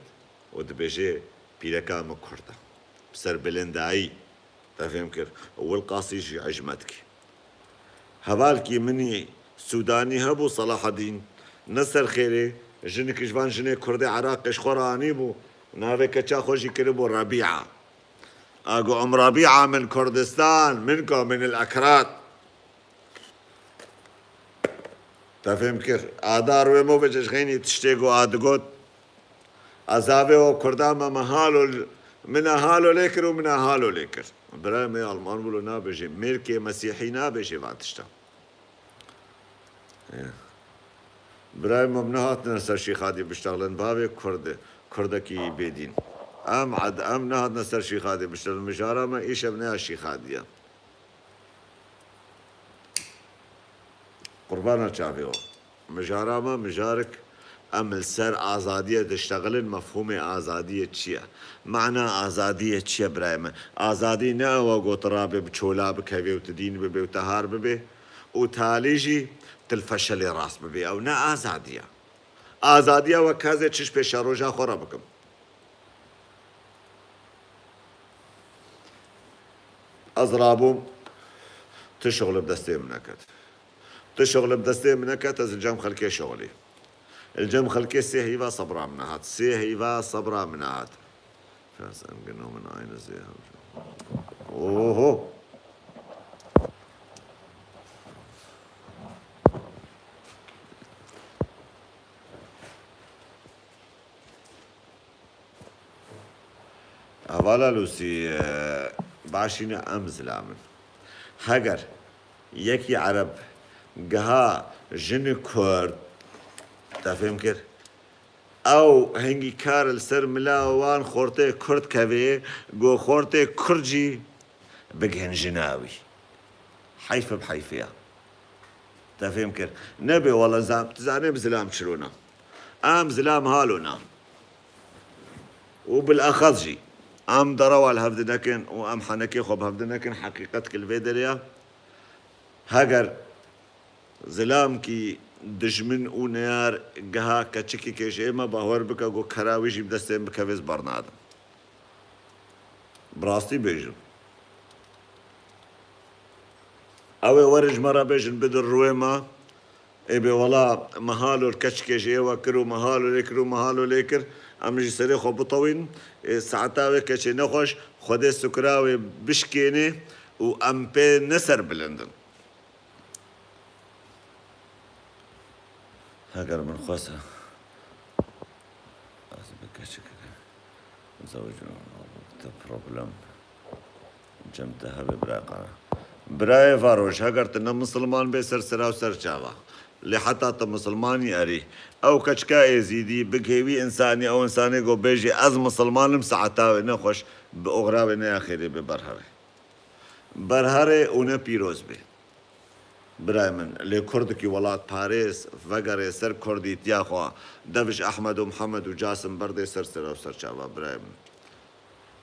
û dibêje pîreka min kurd e. Bi serbilindayî. Te fêm kir. Û Wilqasî jî ecme dike. Hevalkî min î Sûdanî hebû Selahedîn. Ne ser xêrê, jinik ji van jinê Kurdê Iraqê ji xwe re anîbû. Navê keça xwe jî kiribû Rebîa. A got, em Rebîa min Kurdistan, min ka min il Ekrad. Te fêm kir. A da rûyê min vêce ji xeynî tiştê got, a digot. Ez avê o Kurdan me, me halo, min e halo lê kir û min e halo lê kir. Birayê me Alman wilo nabêjê, mêrkê Mesîhî nabêjê van tişta. Ê. Birayê me, em nehatine ser Şîxadî biştexlin, bavê Kurd, Kurdekî bêdîn. Em, em nehatine ser Şîxadî biştexlin, mijara me îşev ne ya Şîxadî ye. Qurbana çavê we. Mijara me, mijarek, em li ser azadiyê diştexilin, mefhûmê azadiyê çi ye? Mana azadiyê çi ye birayê me? Azadî ne ew e got rabê bi çola bikevê û tu dîn bibê û te har bibê û talî jî tu li feşelê rast bibê. Ew ne azadî ye. Azadiya wek ez ê çi ji pêşeroja xwe re bikim? Ez rabûm, tu şixul bi destê min neket. Tu şixul bi destê min neket, ez li cem xelkê şixulî. Li cem xelkê sê heyva sebra min hat. Sê heyva sebra min hat. Fers em genau min aynı sê heyva. Oho. Hevala Lûsî, e, başîne em zilam in. Heger yekî Ereb giha jini Kurd, te fêm kir? Ew hingî kar li ser mila wan xortê Kurd kevê, go xortê Kurd jî bigihên jina wî. Heyf bi heyfiya. Te fêm kir? Nebê wele zam-, tu zanê bi zilam çilo ne. Em zilam halo ne. Û bilexas jî em derewa li hev dinekin û em henekê xwe bi hev dinekin, heqîqet ki li vê derê ye. Heger zilamkî dijmin û neyar giha keçikekê ji ême, bawer bike ku kera wî jî bi destê min bikeve, ez bernadim. Bi rastî bêjim. Ew ê werin ji me re bêjin, bidin rûyê me. Ê bê wela me halo li keçikê ji êwe kir û me halo lê kir û me halo lê kir. Em ji serê xwe bitewîn. Ê saeta wê keçê nexweş, Xwedê sukira wê bişkênê û em pê ne serbilind in. Heger min xwest ez bi keçik zewicim, te problem cem te hebe bira qara. Birayê Varoş, heger tu ne misilman bê, ser sera û ser çava. Lê heta tu misilmanî erî. Ew keçika êzîdî bigihê wî însanî, ew însanê ku bêjê ez misilman im, saeta wê nexweş bi oxira wê neya xêrê bê berherê. Berherê û ne pîroz bê. Birayê min, lê kurdikî welatparêz vegerê ser kurdîtiya xwe, dev ji Ehmed û Mihemed û Casim berdê ser sera û ser çava, birayê min.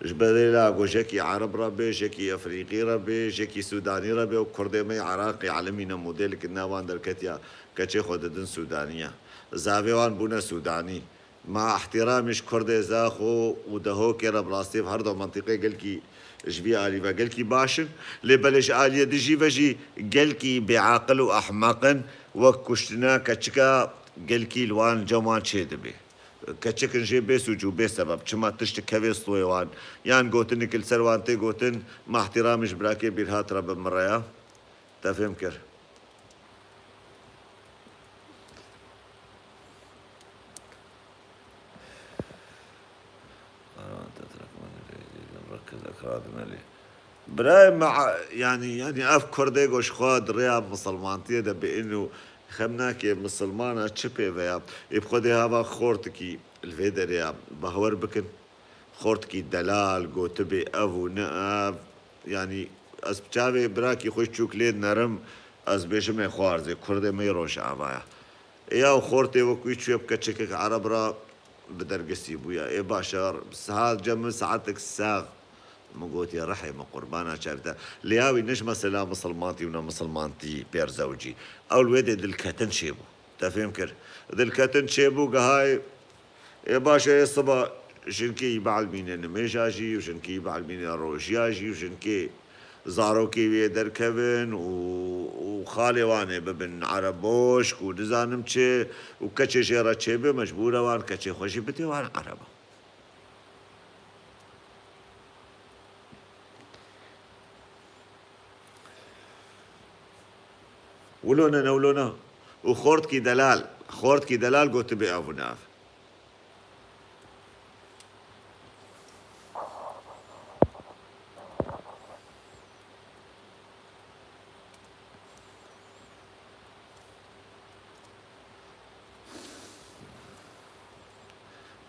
Ji berê la ku jekî Ereb re bê, jekî Efrîqî re bê, jekî Sûdanî re bê û kurdê me yê Iraqî elimîne modêlek nav wan derketiya, keçê xwe didin Sûdaniya. Zavê wan bûne Sûdanî. Ma ehtiramî ji kurdê Zaxo û Dehokê re bi rastî her du mentiqê gelkî ji vî alî ve gelkî baş in. Lê belê ji aliyê dijî ve jî gelkî bêaqil û ehmeq in, wek kuştina keçika gelkî li wan cem wan çêdibe. Keçik in jê bê sûc û bê sebeb. Çima tiştik kevê stoyê wan? Yan gotinik li ser wan tê gotin, ma ehtiramî ji birakê Bîrhat re bi min re ya. Te fêm kir? Birayê me, yanî, yanî ev kurdê ku ji xwe di rêya misilmantiyê de bi ên û xem nake misilmana çi pê ve ya? Ê bi xwedê hava xortikî li vê derê ya, bawer bikin. Xortikî delal, gotibê ev û ne ev. Yanî ez bi çavê birakî xwe çûk lê nerim, ez bêjim ê xwarzê, kurdê me yê Rojava ya. Ê ya xortê wekî çûye bi keçikek Ereb re bi dergisî bûye. Ê baş e, saet cem min saetek sax. Min gotiye rihê min qurbana çavê te. Lê ya wî ne ji mesela misilmantî û ne misilmantî pêr zewcî. Ew li wê dê dilketin çêbû. Te fêm kir? Dilketin çêbû, gihayê Ê baş e, ê siba jinkê yî bielmînê nimêja jî û jinkê yî bielmînê rojiya jî û jinkê zarokê wî yê derkevin û, û xalê wan ê bibin ereboşk û nizanim çi û keçê jê re çêbe, mecbûr e wan keçê xwe jî bidê wan ereba. Wilo ne, ne wilo ne. Û xortkî delal, xortkî delal gotibê ev û ne ev.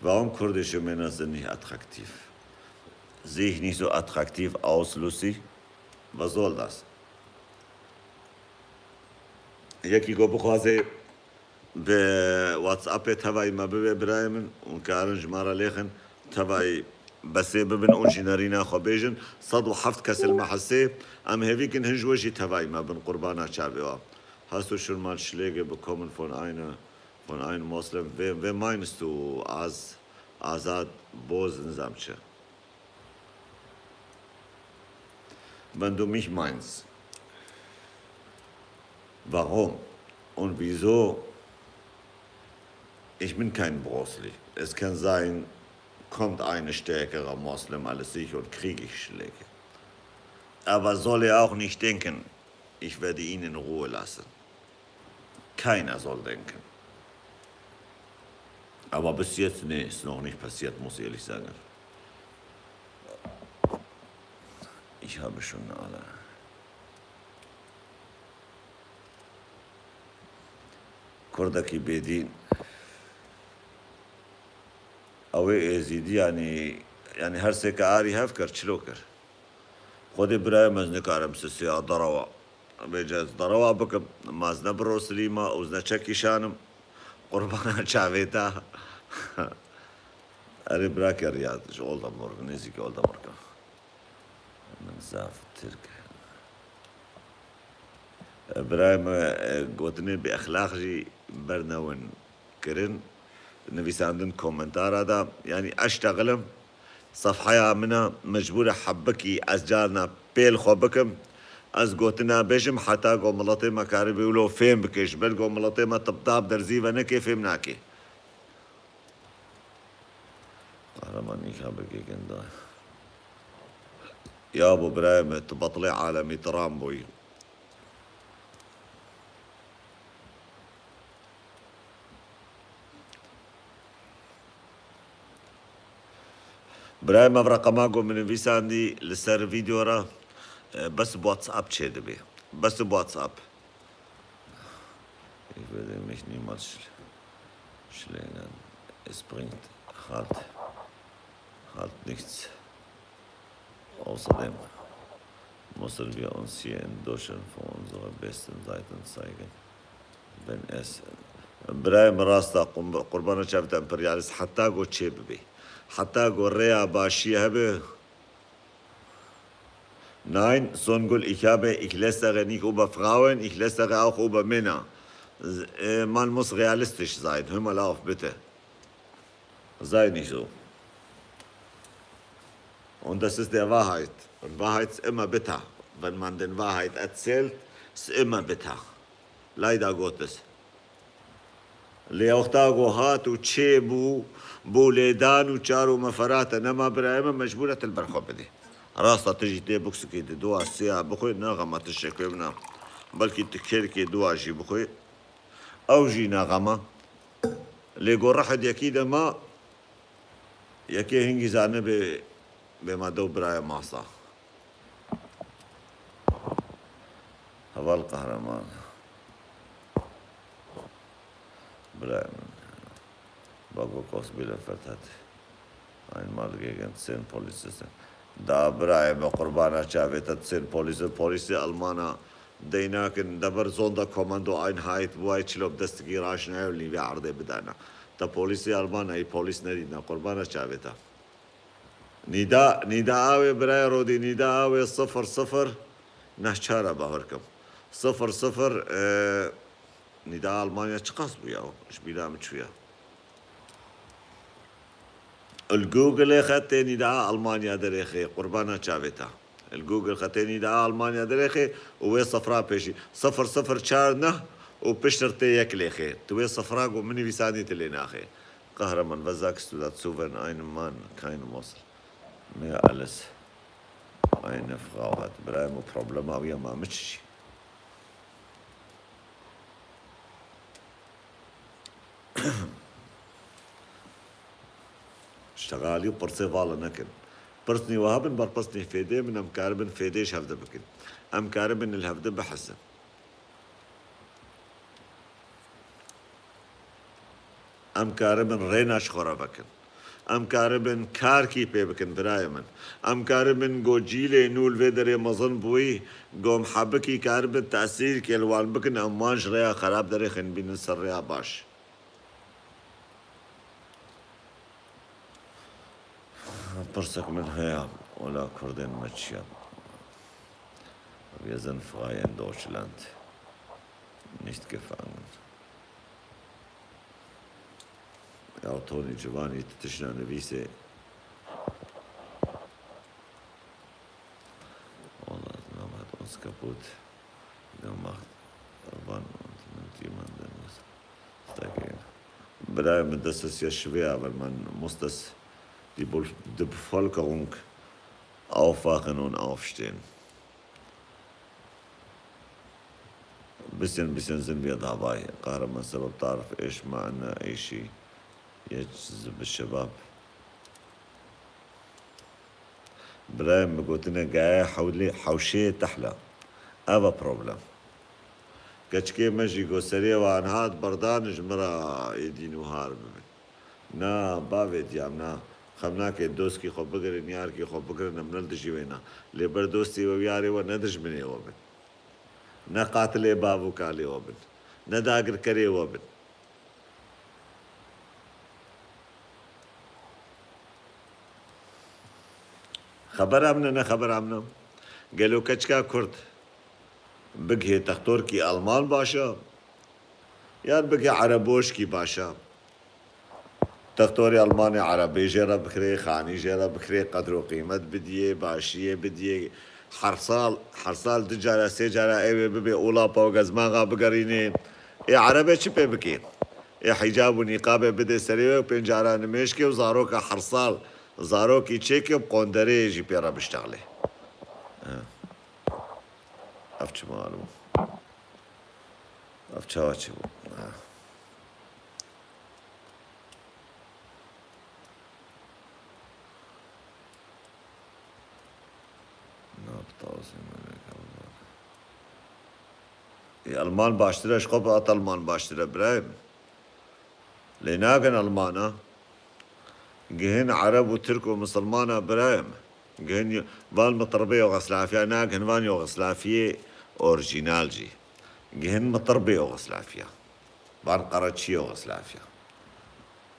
Warum kurdische Männer sind nicht attraktiv? Sehe ich nicht so attraktiv aus, Lucy? Was soll das? Yekî ku bixwaze bi WhatsAppê tevayî me bibe, birayê min, hûn karin ji me re lêxin, tevayî besê bibin û jî nerîna xwe bêjin. Sed û heft kes li me hesê, em hêvî kin hin ji we jî tevayî me bin, qurbana çavê we. Hast du schon mal Schläge bekommen von einer, von einem Moslem? Wem, wem meinst du, Az-, Azad Boz nizam çi? Wenn du mich meinst. Warum? Und wieso? Ich bin kein Bruce Lee. Es kann sein, kommt eine stärkere Moslem als ich und krieg ich Schläge. Aber soll er auch nicht denken, ich werde ihn in Ruhe lassen. Keiner soll denken. Aber bis jetzt, nee, ist noch nicht passiert, muss ich ehrlich sagen. Ich habe schon alle. Kurdekî bêdîn. Ew ê êzîdî, yanî, yanî her sê ke arî hev kir, çilo kir. Xwedê birayê me, ez nikarim sisê ya derewa. Bêje ez derewa bikim, ma ez ne biro silîma û ez ne çekîşan im. Qurbana çavê te. Erê birake Riyad, ji Oldamurg, nêzîkî Oldamurg e. Min zaf Tirk. Birayê me, e, gotinê bi exlaq jî bernewin kirin, nivîsandin komentara de. Yanî eştexilim, sefheya min e, mecbûr e hebikî ez carna pêl xwe bikim. Ez gotina bêjim heta ku miletê me karibî wilo fêm bike. Ji ber ku miletê me tibdab derzî ve neke, fêm nake. Qehreman îka bigê genda. Ya bo birayê me, tu betilê alemî, tu Ramboyî. Birayê me, ev reqema ku min nivîsandî li ser vîdeo re, e, bes bi WhatsApp çêdibe. Bes bi WhatsApp. Ich würde mich niemals schl-, schlägen. Es bringt halt, halt nichts. Außerdem müssen wir uns hier in Deutschland von unserer besten Seiten zeigen, wenn es. Birayê min, rasta qum-, qurbana çavê te, emperyalîst heta ku çê bibe, heta ku rêya başiyê hebe. Nein, Songül, ich habe, ich lästere nicht über Frauen, ich lästere auch über Männer. Z-, äh, man muss realistisch sein, hör mal auf, bitte. Sei nicht so. Und das ist der Wahrheit. Und Wahrheit ist immer bitter. Wenn man den Wahrheit erzählt, ist immer bitter. Leider Gottes. Lê wexta ku hat û çêbû, bû lêdan û çar û meferate nema, birayê min, mecbûr e tu li ber xwe bidî. Rasta tu jî tê buksikê di dua sêya bixwê, ne xema tu şekoyê min a. Belkî tu kêrikê dua jî bixwê. Ew jî ne xema. Lê ku rehid yekî de ma, yekê hingî zanibe bê ma dew birayê masa. Heval Qehreman. Birayê min. Bako Kosbîle Ferhat. Aynı mal gegen sen polisi sen. Da birayê me, qurbana çavê te, sen polisi, polisi Almana deynakin, deber zonda komando Einheit bu ay çilo bi destekî raşnaye û lîvê erdê bidana. Te polisi Almana, î polis nedîna, qurbana çavê te. Nîda, nîda awê birayê Rodî, nîda awê sifir sifir neh çar e, bawer kim. Sifir sifir, e, nîda Almanya çiqas bû ya? Ji bîra min çû ya. Li Google-ê xetê nîda Almanya derêxê, qurbana çavê te. Li Google xetê nîda Almanya derêxê û wê sifra pêşî. Sifir sifir çar neh û pişt re tê yek lêxê. Tu wê sifra ku min nivîsandî tu lê naxê. Qehreman, was sagst du dazu, wenn ein Mann keine Muskel mehr als eine Frau hat? Birayê min, problema wî ya ma min çi jî? Ştegalî û pirsê vala nekin. Pirsnî we hebin, ber pirsnî fêdê min, em karibin fêdê ji hevde bikin. Em karibin li hevde bihesin. Em karibin rêna ji xwe re vekin. Em karibin karkî pê bikin, birayê min. Em karibin go cîlê nû li vê derê mezin bûyî, go em hebikî karibin tesîrkê li wan bikin, em wan ji rêya xerab derêxin, bînin ser rêya baş. Pirsek min heye, wela Kurdên me çi ye? Wir sind frei in Deutschland. Nicht gefangen. Ya Tony Civanî, tu tiştna nivîsê. Wala, Mehmet, uns kaputt gemacht. Wann und mit Birayê min, das ist ja schwer, wenn man muss das die Bul-, die Bevölkerung aufwachen und aufstehen. Bisschen, bisschen sind wir dabei. Kahraman sebep tarif, ich meine, ich, jetzt, şebab. Birayê min gotine, gaye hewlê, hewşeyê tehla. Ev e problem. Keçikê me jî got, serê wan hat berdan, ji min re êdî nûhar bibin. Na, bavê diya min, na. Xem nake dostkî xwe bigirin, yarkî xwe bigirin, em ne li dijî wê ne. Lê ber dostê we û yarê we ne dijminê we bin. Ne qatilê bav û kalê we bin. Ne dagirkerê we bin. Xebera min e, ne xebera min e. Gelo keçika Kurd bigihê textorkî Alman baş e? Yan bigihê Ereboşkî baş e? Textorê Almanê Erebê jê re bikirê, xanî jê re bikirê, qedr û qîmet bidiyê, başiyê bidiyê. Her sal, her sal du cara, sê cara ewê bibê olapa û gezmaxa bigerînê. Ê Erebê çi pê bikê? Ê hicab û nîqabê bidê serê wê û pênc cara nimêjkê û zaroka her sal zarokî çêkê û bi qonderê jî pê re biştexlê. Ev çima bû? Ev çawa çi bû? Ha. Na bi tawsê me neke. Ê, Alman baştir e, ji xwe bi at Alman baştir e, birayê min. Lê nakin Almana. Gihin Ereb û Tirk û Misilmana, birayê min. Gihin yo-, van mitirbê Yugoslafiya, nagihin van Yugoslafiyê orîjînal jî. Gihin mitirbê Yugoslafiya. Van qereçiyê Yugoslafiya.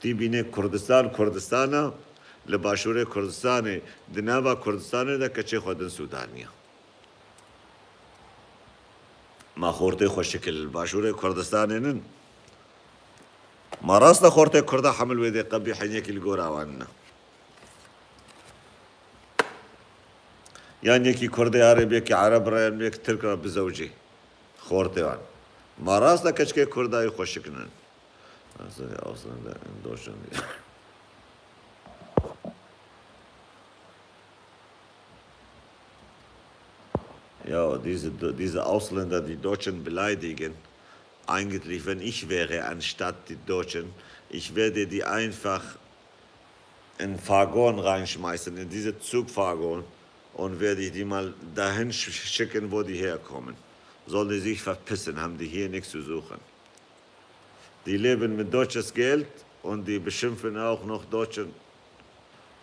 Tî bînê Kurdistan, Kurdistan e, li başûrê Kurdistanê, di nava Kurdistanê de keçê xwe din Sûdaniya. Ma xortê xweşik li başûrê Kurdistanê nin? Ma rast e xortê Kurda hemil wê dê qebî henyekî li gora wan nine? Yan yekî Kurdê here bi yekî Ereb re, yan yekî Tirk re bizewicê xortê wan. Ma rast e keçikê Kurda wî xweşik nin? Also, die Ausländer in Deutschland. Ja, diese, diese Ausländer, die Deutschen beleidigen, eigentlich, wenn ich wäre, anstatt die Deutschen, ich werde die einfach in Waggon reinschmeißen, in diese Zugwaggon, und werde ich die mal dahin sch-, schicken, wo die herkommen. Sollen die sich verpissen, haben die hier nichts zu suchen. Die leben mit deutsches Geld und die beschimpfen auch noch Deutschen.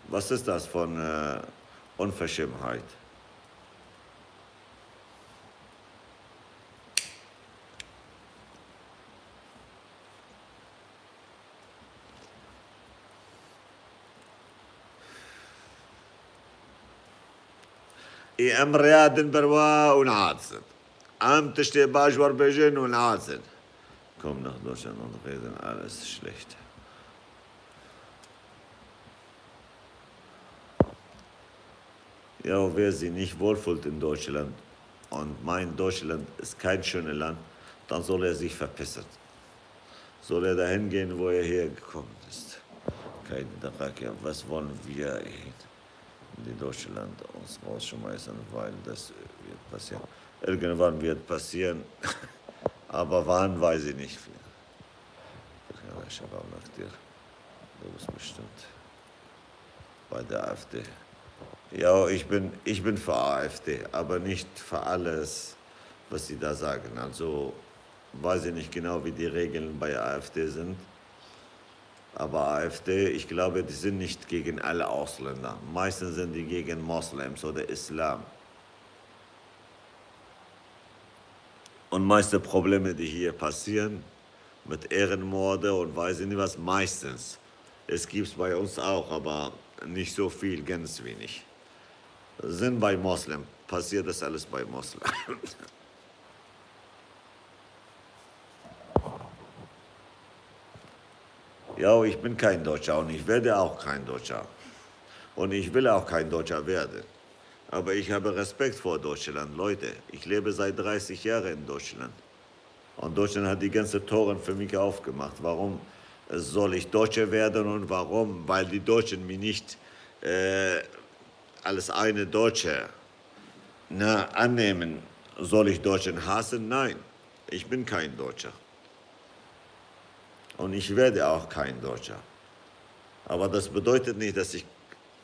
Was ist das von, äh, Unverschämtheit? Ê em rêya din ber wa û nihat zin. Em tiştê baş werbêjin û nihat zin. Komm nach Deutschland und reden alles schlecht. Ja, wer sich nicht wohlfühlt in Deutschland und meint, Deutschland ist kein schönes Land, dann soll er sich verpissen. Soll er dahin gehen, wo er hergekommen ist. Kein Dreck, ja, was wollen wir hin? Die Deutschland uns rausschmeißen, weil das wird passieren. Irgendwann wird passieren, aber wann, weiß ich nicht. Ja, Shabab Naktir, du bist bestimmt bei der AfD. Ja, ich bin, ich bin für AfD, aber nicht für alles, was sie da sagen. Also, weiß ich nicht genau, wie die Regeln bei AfD sind. Aber AfD, ich glaube, die sind nicht gegen alle Ausländer. Meistens sind die gegen Moslems oder Islam. Und meiste Probleme, die hier passieren, mit Ehrenmorde und weiß ich nicht was, meistens. Es gibt's bei uns auch, aber nicht so viel, ganz wenig. Sind bei Moslem. Passiert das alles bei Moslem. Ja, ich bin kein Deutscher und ich werde auch kein Deutscher. Und ich will auch kein Deutscher werden. Aber ich habe Respekt vor Deutschland, Leute. Ich lebe seit dreißig Jahren in Deutschland. Und Deutschland hat die ganze Toren für mich aufgemacht. Warum soll ich Deutsche werden und warum? Weil die Deutschen mich nicht äh, als eine Deutsche, ne, annehmen. Soll ich Deutschen hassen? Nein, ich bin kein Deutscher. Und ich werde auch kein Deutscher. Aber das bedeutet nicht, dass ich,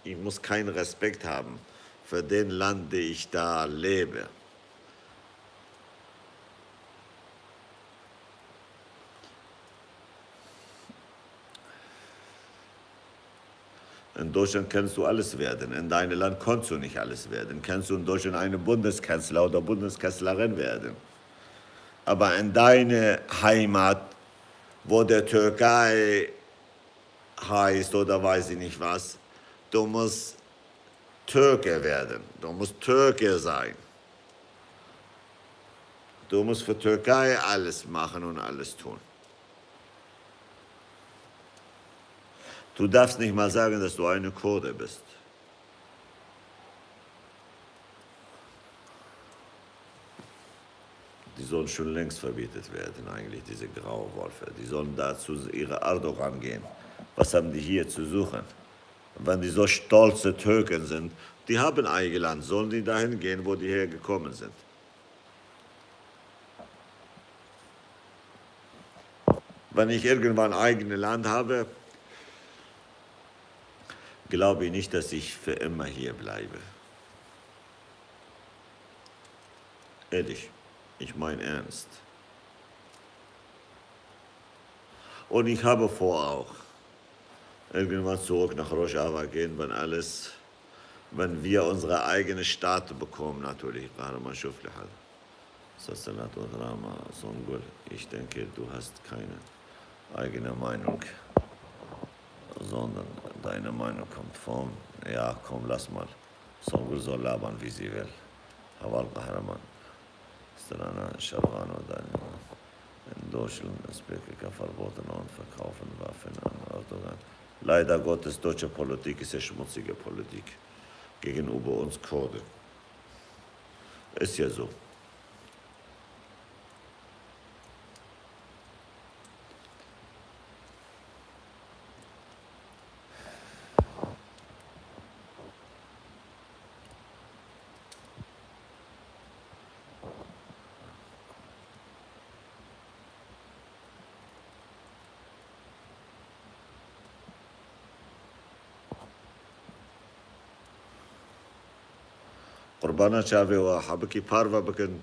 ich muss keinen Respekt haben für den Land, wo ich da lebe. In Deutschland kannst du alles werden. In deinem Land kannst du nicht alles werden. Kannst du in Deutschland eine Bundeskanzler oder Bundeskanzlerin werden. Aber in deiner Heimat, wo der Türkei heißt oder weiß ich nicht was, du musst Türke werden. Du musst Türke sein. Du musst für Türkei alles machen und alles tun. Du darfst nicht mal sagen, dass du eine Kurde bist. Die sollen schon längst verbietet werden, eigentlich, diese graue Wölfe. Die sollen da zu ihre Erdogan gehen. Was haben die hier zu suchen? Wenn die so stolze Türken sind, die haben ein Land, sollen die dahin gehen, wo die hergekommen sind. Wenn ich irgendwann ein eigenes Land habe, glaube ich nicht, dass ich für immer hier bleibe. Ehrlich, ich meine ernst. Und ich habe vor auch, irgendwann zurück nach Rojava gehen, wenn alles, wenn wir unsere eigene Stadt bekommen, natürlich. قهرمان شوف لحد. Salatu Rama Songul, ich denke, du hast keine eigene Meinung, sondern deine Meinung kommt von, ja, komm, lass mal. Songul soll labern, wie sie will. Heval Kahraman. Strana Şervan oder in Deutschland ist P K K verboten und verkaufen Waffen an Erdogan. Leider Gottes, deutsche Politik ist eine schmutzige Politik gegenüber uns Kurden. Ist ja so. Qurbana çavê we, hebikî parve bikin.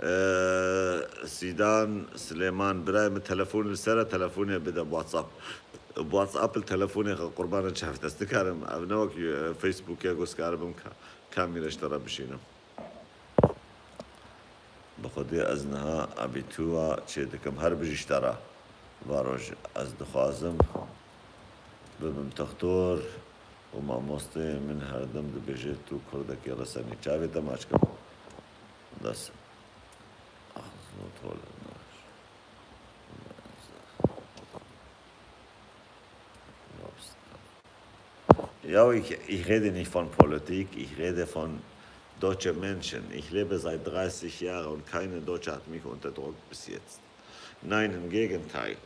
Ee, Sîdan Silêman, birayê min, telefonê li ser e, telefonê bide WhatsApp. WhatsApp li telefonê xwe, qurbana çavê te, ez nikarim. Ev ne wek, e, Facebook e, ku ez karibim ka-, kamîre ji te re bişînim. Bi Xwedê ez niha abîtûa çê dikim. Her bijî ji te re. Varoj, ez dixwazim bibim textor û mamosteyê min herdim dibêje, tu kurdekî resenî. Çavê te maç kim. Das. Ach, so toll. Ja, ich, ich rede nicht von Politik, ich rede von deutsche Menschen. Ich lebe seit dreißig Jahren und keine Deutsche hat mich unterdrückt bis jetzt. Nein, im Gegenteil.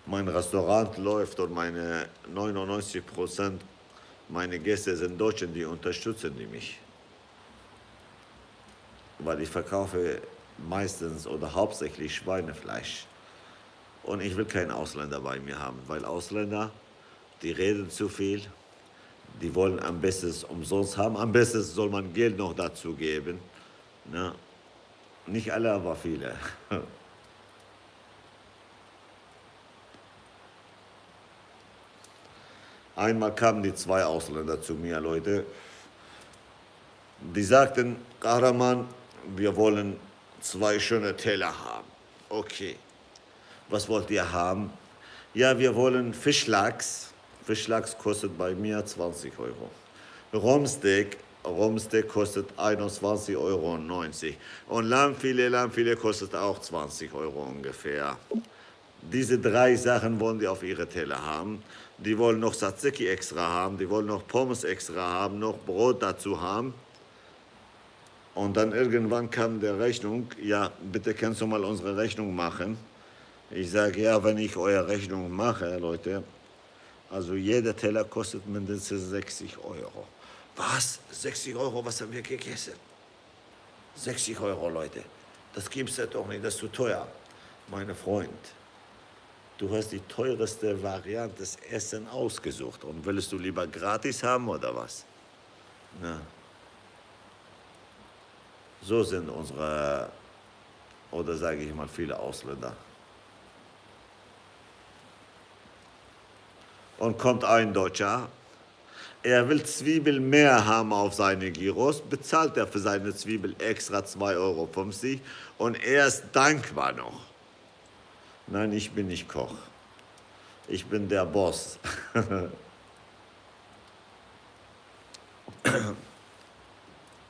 Mein Restaurant läuft und meine neunundneunzig Prozent meine Gäste sind Deutschen, die unterstützen die mich. Weil ich verkaufe meistens oder hauptsächlich Schweinefleisch. Und ich will keinen Ausländer bei mir haben, weil Ausländer, die reden zu viel, die wollen am besten es umsonst haben. Am besten soll man Geld noch dazu geben. Ne? Nicht alle, aber viele. Einmal kamen die zwei Ausländer zu mir, Leute. Die sagten, Kahraman, wir wollen zwei schöne Teller haben. Okay. Was wollt ihr haben? Ja, wir wollen Fischlachs. Fischlachs kostet bei mir zwanzig Euro. Rumsteak, Rumsteak kostet einundzwanzig Euro neunzig. Und Lammfilet, Lammfilet kostet auch zwanzig Euro ungefähr. Diese drei Sachen wollen die auf ihre Teller haben. Die wollen noch Tzatziki extra haben, die wollen noch Pommes extra haben, noch Brot dazu haben. Und dann irgendwann kam der Rechnung, ja, bitte kannst du mal unsere Rechnung machen? Ich sage, ja, wenn ich eure Rechnung mache, Leute, also jeder Teller kostet mindestens sechzig Euro. Was? Sechzig Euro, was haben wir gegessen? Sechzig Euro, Leute. Das gibt's ja doch nicht, das ist zu teuer. Mein Freund, du hast die teuerste Variante des Essen ausgesucht. Und willst du lieber gratis haben oder was? Na. So sind unsere, oder sage ich mal, viele Ausländer. Und kommt ein Deutscher, er will Zwiebel mehr haben auf seine Gyros, bezahlt er für seine Zwiebel extra zwei Euro fünfzig und er ist dankbar noch. Nein, ich bin nicht Koch. Ich bin der Boss.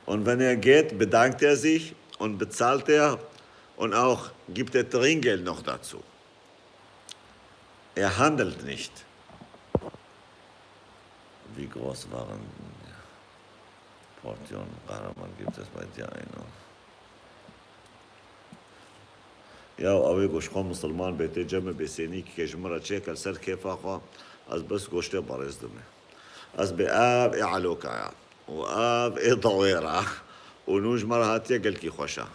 Und wenn er geht, bedankt er sich und bezahlt er und auch gibt er Trinkgeld noch dazu. Er handelt nicht. Wie groß waren Portionen? Kahraman, gibt es bei dir eine? Ya, ew ê ku ji xwe misilman bê, tê cem bê sênî ke ji min re çêke li ser kêfa xwe, ez bes goştê berêz dime. Ez bê ev ê Eloka ya û ev ê Dewêra û nû ji me re hatiye gelkî xweş e.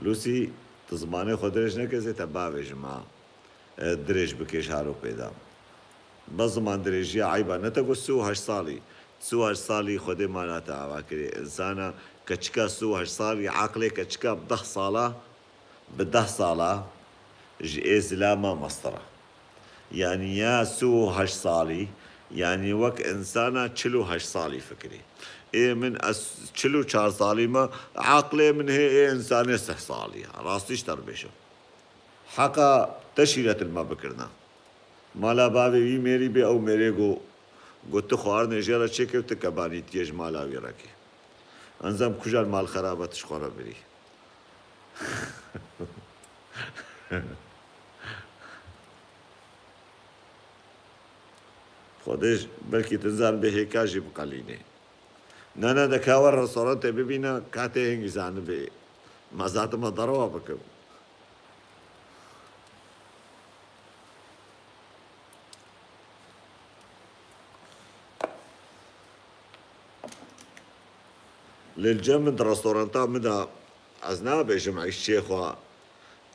Lucy, tu zimanê xwe dirêj neke zê te bavêjim ha. E, dirêj bike ji halo pê de. Bes ziman dirêjiya eyba ne te got sî û heşt salî. Sî û heşt salî Xwedê mala te ava kirê. Însana keçika sî û heşt salî, eqlê keçika bi deh sala, bi deh sala ji ê zilama mestir e. Yanî ya sî û heşt salî, yanî wek însana çil û heşt salî fikirî. Ê min ez çil û çar salî me, eqlê min hê ê însanê sih salî ye. Rastî ji te re bêjim. Heqa te şîret li me bikirina. Mala bavê wî mêrî bê, ew mêrê got, got tu xwarinê jê re çêkevtî, kebanîtiye ji mala wî re kê. Enzam kujan mal xeraba tu ji xwe re birî. Xwedê ji, belkî tu nizan bê hêka jî biqelînê. Ne, ne, de ka we restorantê bibîne, ka tê hingî zanibê. Ma zatime derewa bikim. Lê li cem min di restoranta min de ez nabêjim îşçiyê xwe,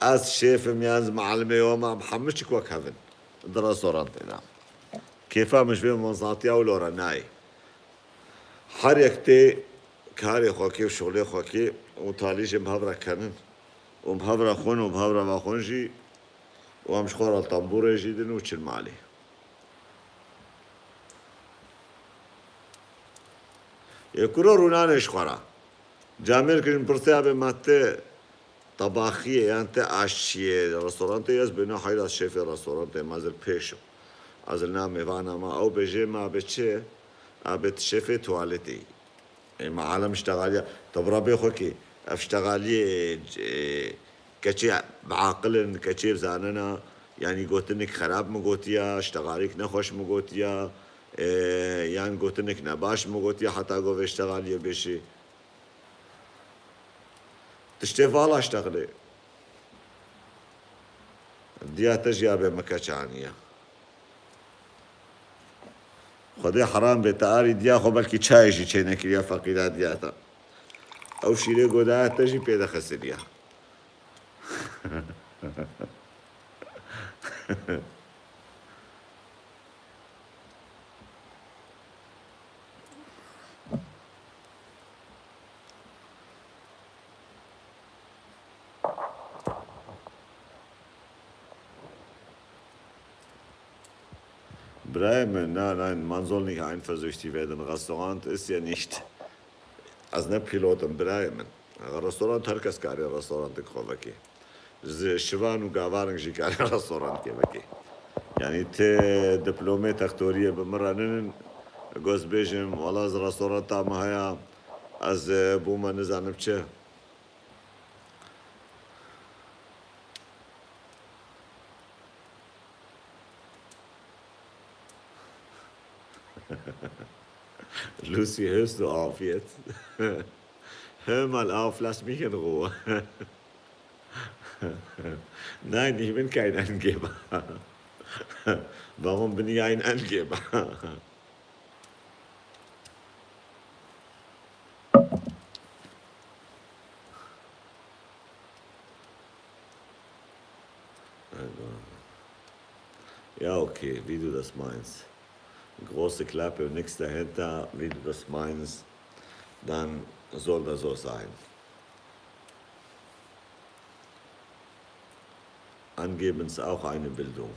ez şêfim yan ez mealimê we me, em hemû çik wek hev in di restorantê de. Kêfa min ji vê mezatiya wilo re nayê. Her yek tê karê xwe kê û şixulê xwe kê û talî jî bi hev re kenin û bi hev re xwin û bi hev re vexwin jî û em ji xwe re li tembûrê jî din û çil malê. Ê kuro rûnanê ji xwe re. Camêrkî ji min pirsiya bê ma ti tebaxiyê yan ti aşçiyê restorantê, ez bêna heyra şêfê restorantê, ma ez li pêş im. Ez li nav mêvana ma, ew bêjê ma bê çi? A bê ti şêfê tuwaletê yî. Ê, ma alem ştexaliya, te bi Rebê xwe kê, ev ştexaliyê, e, keçê bi aqil in, keçê bi zanena, yanî gotinik xerab mi gotiya, ştexalîk nexweş mi gotiya, e, yan gotinik nebaş mi gotiya, heta go vê ştexaliyê bêşê. Tiştê vala ştexilê. Diya te jî ya bê me keç aniye. Xwedê heram bê, te arî diya xwe, belkî çayê jî çênekiriya feqîra diya te. Ew şîrê godaya te jî pê de xesiriya. Birayê min, nein, nein, man soll nicht eifersüchtig werden. Restaurant ist ja nicht. Ez ne Pilot im, birayê min. Restorant, her kes kare restorantik xwe veke. Ji şivan û gavarin jî kare restorantikê veke. Yanî ti diplomê textoriyê bi min re ninin, goz bêjim, wela ez restoranta min heye, ez, e, bûme nizanim çi. Lucy, hörst du auf jetzt? Hör mal auf, lass mich in Ruhe. Nein, ich bin kein Angeber. Warum bin ich ein Angeber? Ja, okay, wie du das meinst. Große Klappe und nichts dahinter, wie du das meinst, dann soll das so sein. Angeben ist auch eine Bildung.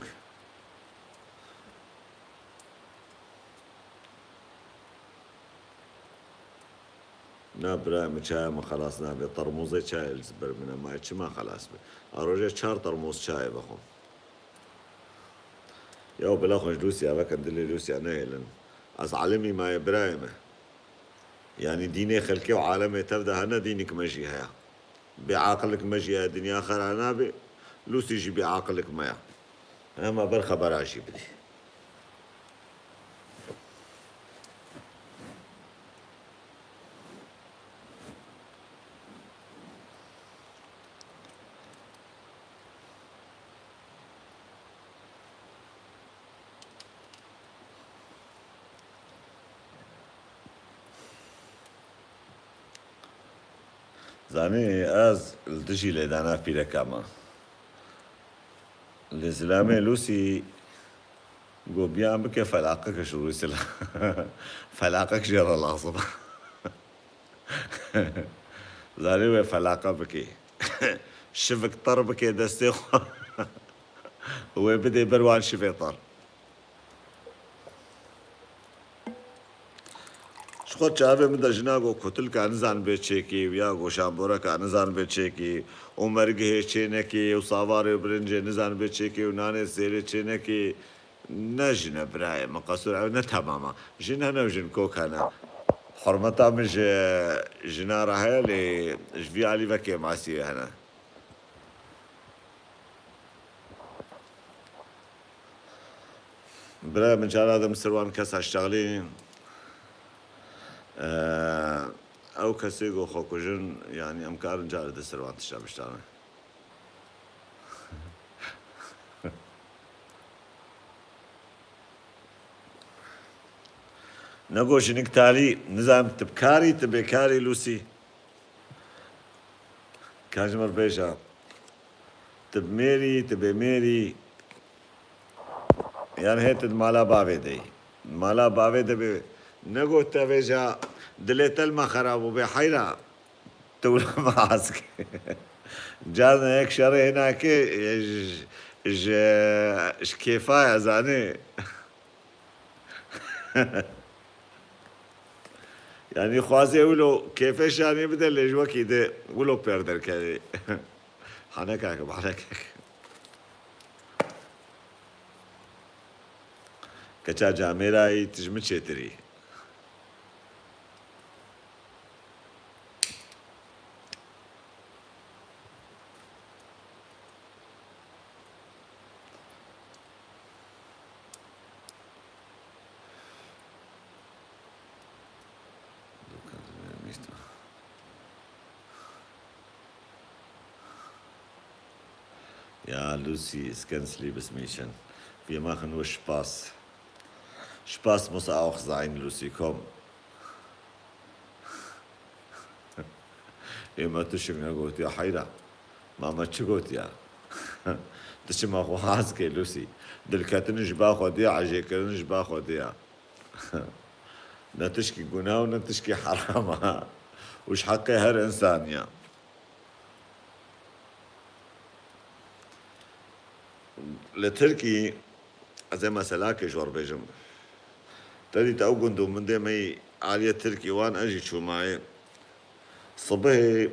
Na, birayê min, çaya min xelas nabe. Termûzê çayê li ber min e, ma çima xelas be? A rojê çar termûz çayê vexwim. Ya bila xwe ji Lûsya vekin, dilê Lûsya nehêlin. Ez alimî maye birayê me. Yanî dînê xelkê û alemê tev de hene, dînik me jî heye. Bêaqilik me jî heye, dinya xera nabe. Lûsî jî bêaqilik me ye. Hema ber xebera jî bidî. Zanî ez li dijî lêdana pîreka me. Lê zilamê Lûsî got biyan bike felaqek ji rûyê sila. Felaqek jê re lazim e. Zanî wê felaqa bike. Şivik tir bike destê xwe. Wê bidê ber wan şivê tir. Ji xwe çavê min de jina got kutilka nizan bê çêkî û ya got şamboreka nizan bê çêkî û mergihê çênekî û savarê û birincê nizan bê çêkî û nanê sêrê çênekî. Ne jin e birayê min, qesûr ew ne temam e. Jin hene û jin kok hene. Hurmeta min ji jina re heye lê ji vî alî ve kêmasî hene. Birayê min, cara de min ser wan kesa ştexlî, ew kesê ku xwe kujin, yanî em karin cara de ser wan tişta biştane. Nego jinik talî, nizam tu bi karî, tu bêkarî Lûsî. Ka ji min re bêje, tu bi mêrî, tu bê mêrî, yan hê tu di mala bavê de yî. Mala bavê de bê, nego te vêja, dilê te li me xera bû bê heyra. Tu wilo me hez ke. Carna yek şerê hêna ke, ji, ji, ji kêfa ye, zanî. Yanî xwazê wilo kêfê şanê bide, lê ji wekî de wilo pêr derkevê. Hane kak, hane kak. Keça camêrayî, tu ji min çêtir î. Ja, Lucy, ist ganz liebes Mädchen. Wir machen nur Spaß. Spaß muss auch sein, Lucy, komm. Ê me tu şing negotiya heyra. Ma me çi gotiya? Tu çima xwe hez kê Lucy? Dilketin ji ba Xwedê, ecêkirin ji ba Xwedê ya. Ne tişkî gunah û ne tişkî heram e. Û ji heqê her însanî ye. Li Tirkî, ez ê meselakê ji we re bêjim. Te dît ew gund û min dê me yî aliyê Tirkî wan, ez jî çûmayê. Sibihê,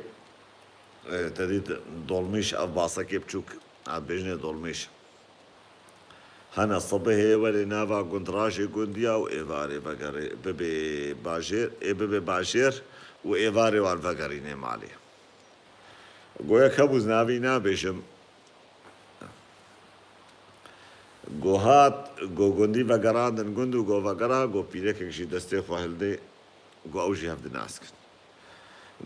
e, te dît dolmîş, ev basekê biçûk, ev bêjinê dolmîş. Hene sibihê werê nava gund rajê gundiya û êvarê vegerê, bibê bajêr, ê bibê bajêr û êvarê wan vegerînê malê. Go yek hebû, ez navî nabêjim. Go hat, go gundî vegerandin gund û go vegera, go pîrekek jî destê xwe hildê. Go ew jî hev di nas kin.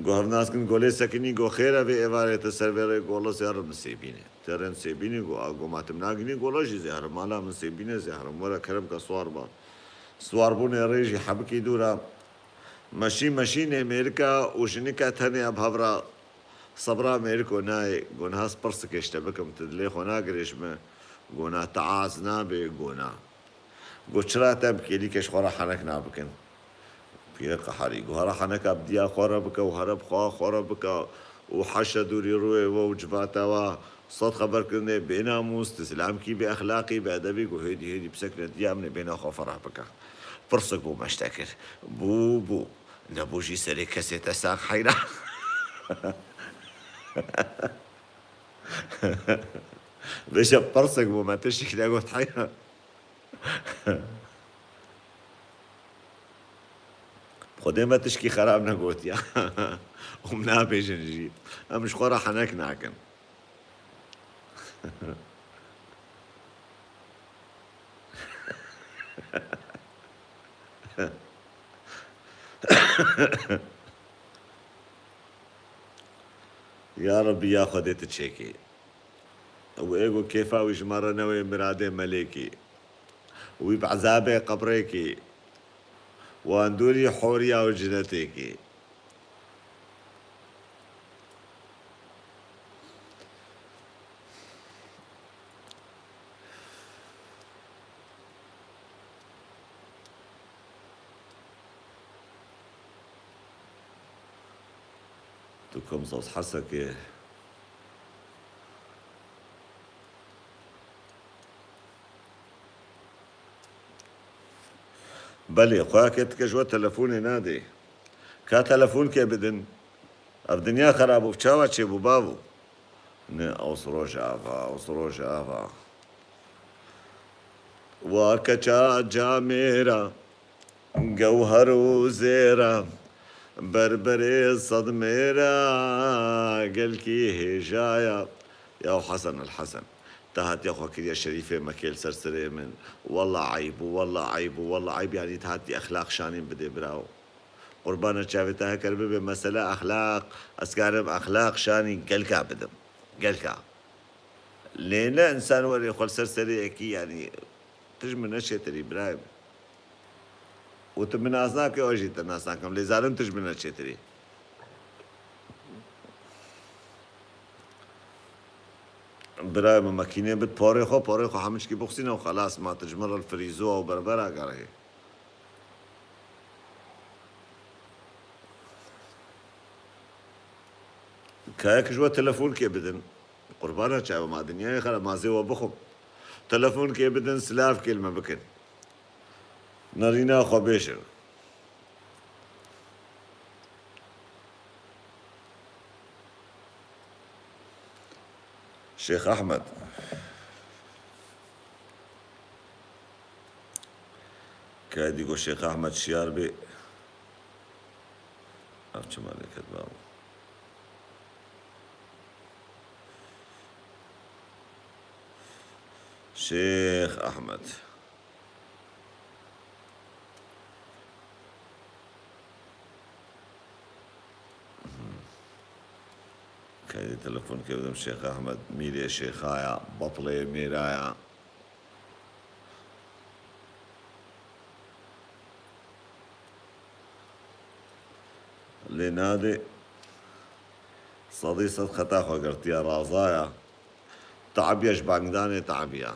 Go hev nas kin, go lê sekinî, go xêr e vê êvarê te ser vê rê, go Allah zêr min sêbîne. Te rên sêbînî, go a, go ma tim nagînî, go Allah jî zêr mala min sêbîne zêr. Were kerem ke swar ba. Swarbûnê rê jî hebikî dûr e. Meşî meşînê mêrika û jinika tenê ev hev ra sebra mêriko nayê. Go niha ez pirsikê ji te bikim, tu dilê xwe nagirêj mi? Go na, tu az nabê, go na. Go çira te bi kêlîkê ji xwe re henek nabikin? Pîre qeherî. Go here heneka bi diya xwe re bike û here bi xwe xwe re bike û heşe dûrî rûyê we û civata we sed xeber kirine bênamûs, tu zilamkî bêexlaqî, bêedebî, go hêdî hêdî bisekine diya min ê bêhna xwe fereh bike. Pirsik bû me ji te kir. Bû, bû. Nebû jî serê kesê te sax heyra. Vêşe pirsik bû me tiştik negot heyra. Xwedê me tişkî xerab negotiya. Hûn nabêjin jî. Em ji xwe re henek nakin. Ya Rebbi, ya Xwedê tu çêkî. Û ê ku kêfa wî ji me re newê miradê melêkî. Wî bi ezabê qebrekî. Wan dûrî horiya û cinetekî. Tu kom zaz hesekê. Belê, xweyakê tike ji we telefonê nadê. Ka telefonkê bidin. Ev dinya xerab û çawa çêbû bavo? Ne, ew roj ava, ew roj ava. Wa keça camêra, gewher û zêra, berberê sed mêra, gelkî hêjaya. Ya Hesen el Hesen, te hatiye xwe kiriye şerîfê Mekê li ser serê min. Walla eyb û walla eyb û walla eyb, yanî te hatiye exlaq şanîn bidê birawo. Qurbana çavê te heker bibe mesele exlaq, ez karim exlaq şanî gelka bidim. Gelka. Lê ne însan werê xwe li ser serê yekî, yanî tu ji min ne çêtirî birayê min. Û tu min nas nake, ez jî te nas nakim. Lê zalim tu ji min ne çêtirî. Birayê min, mekînê bid porê xwe, porê xwe hemû çikî bixwîne û xelas, ma tu ji min re li Firîzo û Berbera gerê. Kayek ji we telefonkê bidin. Qurbana çawa ma dinyayê xera ma zê we bixwim. Telefonkê bidin, silavkê li me bikin. Nerîna xwe bêjin. Şêx Ehmed. Kedî got Şêx Ehmed şiyar bê. Ev çima lê ket babo? Şêx Ehmed. Kedî telefon kir, bidim Şêx Ehmed, mîrê Şêxaya, batlê mêraya. Lê nadê, sedî sed xeta xwe girtiye, razaya. Tebiya ji bangdanê tebiya.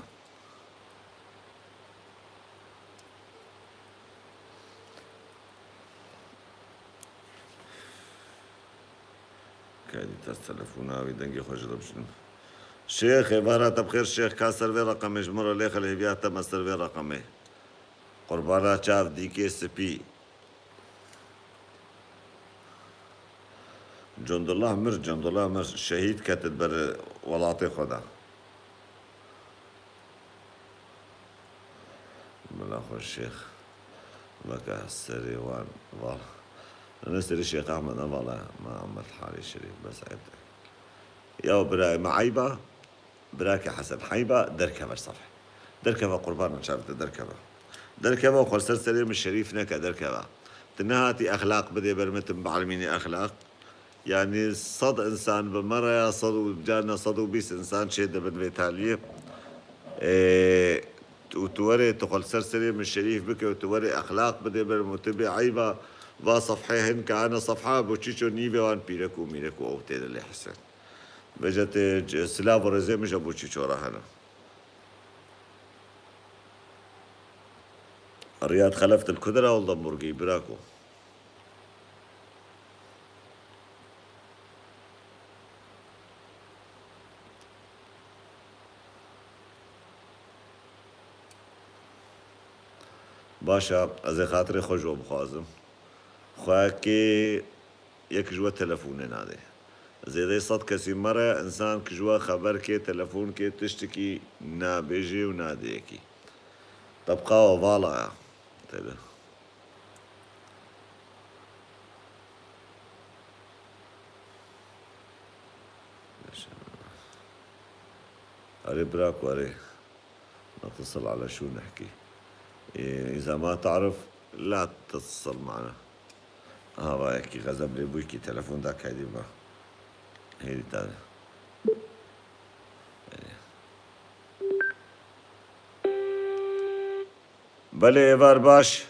Kedî ters telefona wî, dengê xwe ji li bişînim. Şêx, êvara te bi xêr Şêx, ka ser vê reqemê ji min re lê xelhêviya te me ser vê reqemê. Qurbana çav dîkê spî. Cundullah mir, Cundullah mir, şehîd ketin ber welatê xwe de. Bila xwe Şêx veke serê wan, vala. Ne serê Şêx Ehmed, ne vala, ma Ehmed Harî Şerîf, bes ete. Ya birayê me eyba, birake Hesen heyba, derkeve safê. Derkeve, qurbana çavê te, derkeve. Derkeve, xwe ser serê min şerîf neke, derkeve. Tu nehatî exlaq bidê ber min, tu bielmînî exlaq. Yanî sed insan bi me re ya, sed û carna sed û bîst insan çê dibin vê taliyê. Ê, û tu werê, tu xwe li ser serê min şerîf bike û tu werê exlaq bidê ber min û tu bê eyba va sefhê hin ke ana sefha bo çîço nîvê wan pîrek û mîrek û ew têne lê Hesen. Vêca tê c-, silav û rêzê min ji bo çîço re hene. Riyad Xelef, tu li ku dera Oldenburgî, birako? Baş e, ez ê xatirê xwe ji we bixwazim. Xwekê yek ji we telefonê nade. Zêdeyê sed kesî me re însan ki ji we xeber kê, telefon kê, tiştikî nabêjê û nadê yekî. Tebqa we vala ya. Tede. Erê birako, erê. نتصل على شو نحكي؟ إيه، إذا ما تعرف لا تتصل معنا. Aha, va yekî xezeb lê bû, yekî telefon da kaydî va. Hêdî tane. Belê, êvar baş.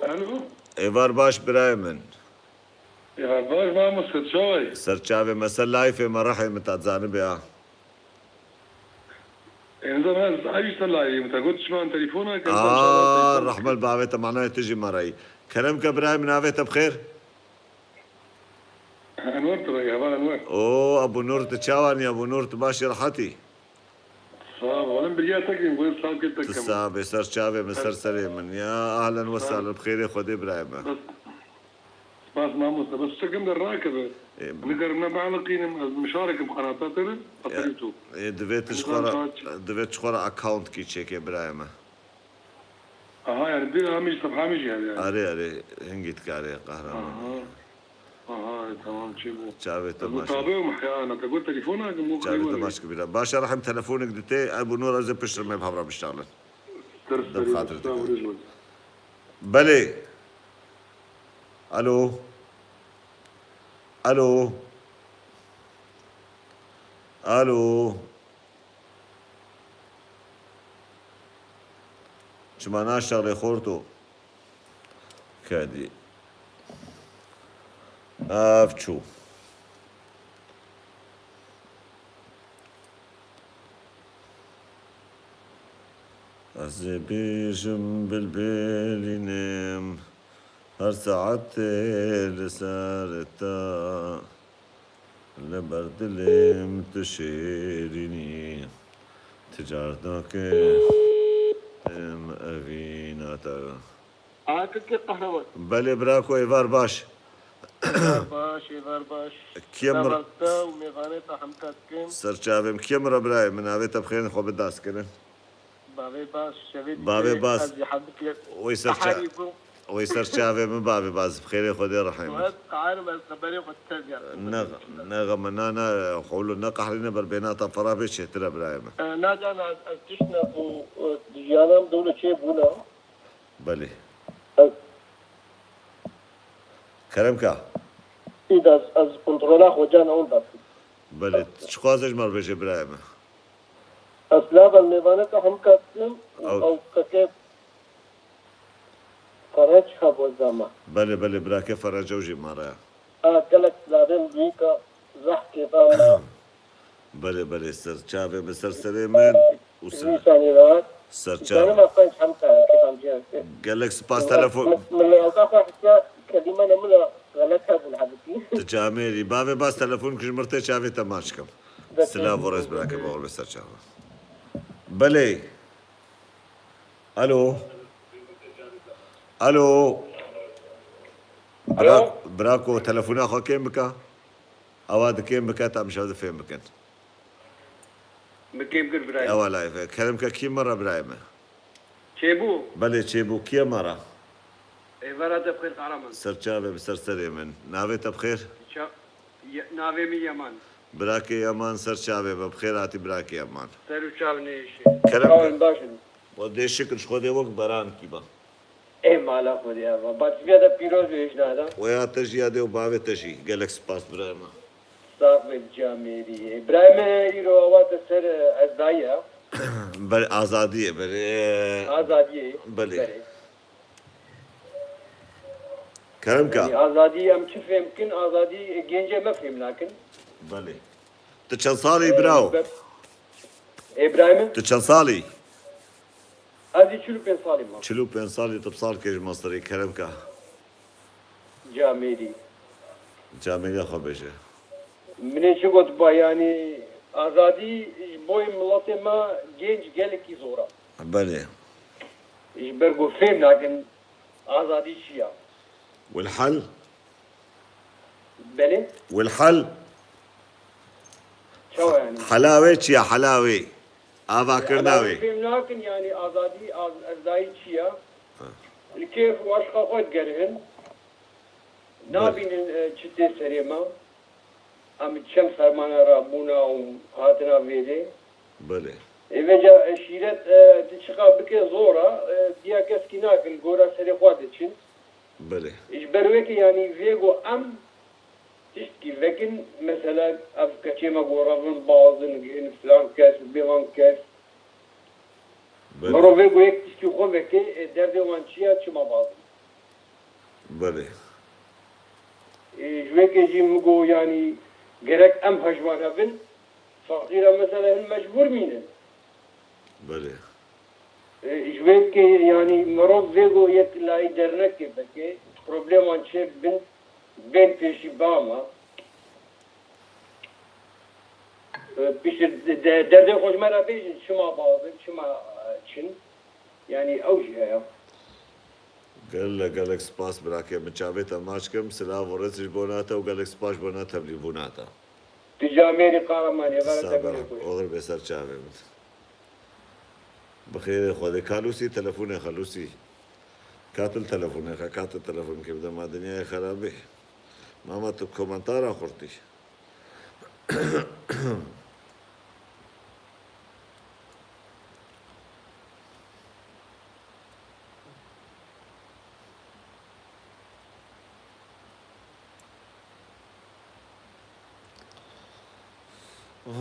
Alo. Êvar baş birayê min. Êvar baş mamoste, çawa yî? Ser çavê me, ser layfê me, rehê min ta zanibê ha. Ênza me ez ayiş te layê min, te got çiman telefona ke. Aa, rehme li bavê te, manayê tu jî me re yî. Kerem ke birayê min, navê te bi xêr? Enwer tu re, heval Enwer. Oo, Ebû Nur, tu çawan î Ebû Nur, tu baş î, rehet î? Sağ ol, oğlum, bir yer takayım, bu sağ ol, takayım. Tu sax bê, ser çavê min, ser serê min. Ya, ahlen ve sahlen, bi xêrê Xwedê birayê me. Bes, spas mamoste, bes çekim de rakebe. E, Nigerim ne bağlı kînim, ez mişarekim qanata te re, aferî tu. E, divê tu ji xwe re, divê tu ji xwe re account kî çêkê birayê me. Aha, yani bir amî, sefha mî jî hebe yani. Erê, erê, hingî dikarê qehreman. Aha. Aha, tamam, çi bu? Çavê te maç. Tabe û mehya, ana te got telefon akim, bu. Çavê te maç kibîra. Başa rehim telefonik dite, Ebû Nur, ez ê piştre me bi hevra biştaxlin. Ders. Dem xatir te. Belê. Alo. Alo. Alo. Çima naşerê xorto? Kedî. Ev çû. Ez ê bêjim bilbilînim, her saetê li ser te. Li ber dilê min tu şêrînî, ti cardakê em evîna te. Aa, kekê qehreman. Belê birako, êvar baş. Êvar baş, êvar baş. Kêm re? Nava te û mêvanê te hemka dikim. Ser çavê min. Kêm re birayê min, navê te bi xêr, xwe bi das kirin. Bavê Baz, şevê dî Bavê Baz. Ez jî hebikê Wê ser ça-, qeherî bûm. Wê ser çavê min Bavê Baz. Bi xêrê Xwedê rehîm. Û ez qeherim, ez xeberê xwe tevya. Ne, ne xeme, na, na, xewlo ne qehrîne, ber bênata ferah bê, çêtir e birayê min. E, na can ez, ez tiştine ku, e, jiyana min dewle çê bûne. Belê. Ez Kerem ka. Îda ez, ez kontrola xwe can ew da. Belê, tu çi xwaze ji me re bêje birayê min? Ez lava mêvaneka hemka dikim û Ew- ew keke Ferec hebû zama. Belê, belê, birake Ferec ew jî mare ya. A, gelek lavên wîka zehf kêfa min. Belê, belê, ser çavê min, ser serê min û ser, Vî sanî rahat. Ser çavê. Canım, efendim, hemka, kêfam ciyan. Gelek spas telefon. Min, min, min, min, min, kelîmene min a xelet hebûn hebitî. Tu camêrî. Bavê Baz telefon kir ji mir tê çavê te maç kim. Silav û rêz birake, bawr be ser çava. Belê. Alo. Alo. Bira-, Alo. Birako, telefona xwe kêm bike. Ewa dikêm bike, ta em şev difêm bikin. Min kêm kir birayê. Ewa layve. Kerem ke kî me re birayê me? Çêbû? Belê çêbû. Kî ye me re? Êvara te bi xêr, qehreman. Ser çavê min, ser serê min. Navê te bi xêr? Ça-, Ye-, navê min Yeman. Birakê Yeman, ser çavê me. Bi xêr hatî birakê Yeman. Ser û çav nêşe. Kerem ke. Baş in. Wa dê şikir ji Xwedê wek berankî be. Ê mala Xwedê ava. Bativiya de pîroz be jina de. Oya te jî ya dê û bavê te jî. Gelek spas birayê me. Sax be camêrî. Birayê me îro awa te ser, e, ez daye. Ber azadiyê, ber, e, Azadiyê. Belê. Belê. Kerem ka. Yanî azadî em çi fêm kin? Azadî, e, gencê me fêm nakin. Belê. Tu çend salî, e, birawo? Be-, e, birayê me? Tu çend salî? Ez ê çil û pênc salî me. Çil û pênc salî, tu bi sal kêj mastirî, kerem ka. Camêrî. Camêriya xwe bêje. Min ê çi gotiba, yanî azadî ji bo miletê me genc gelekî zor e. Belê. Ji ber ku fêm nakin azadî çi ya. Welhel? Belê. Welhel? Çawa yanî? Hela wê çi ya, hela wê? Avakirina wê. Hela wê fêm nakin, yanî azadî, az-, ez dayî çi ya? Ha. Li kêf û eşqa xwe digerihin. Belê. Nabînin, e, çi tê serê me. Em çend fermana rabûna û hatina vêdê. Belê. Ê vêca, e, şîret, e, tu çiqa bike zor e, e, diya keskî nakin, gora serê xwe diçin. Belê. Ji ber wê ke yanî vê go em tiştkî vekin, mesela ev keçê me go revin bazin, gihên filan kes, bêvan kes. Belê. Mero vê go yek tiştî xwe veke, e, derdê wan çi ya, çima bazin? Belê. E, ji wê ke jî min go, yanî gerek em hejmar hebin, feqîra mesela hin mecbûr mînin. Belê. E, ji wê ke, yanî merov vê go yek layî dernekê veke, probleman çê bin, bên pêşî ba me. E, pişt de, de, derdê xwe ji me re bêjin, çima bazin, çima, e, çin. Yanî ew jî heye. Gelek, gelek spas birakê min. Çavê te maç kim. Silav û rêz ji bona te û gelek spas ji bona tevlîbûna te. Tu camêrî, Qaramanê, vera te gulê xweş. Oxir bê ser çavê min. Bi xêrê Xwedê. Ka Lûsî, telefonê xe Lûsî. Katil telefonê xe, katil telefon kê bide ma dinyayê xerabê. Mama tu komentara xurtî. Oy.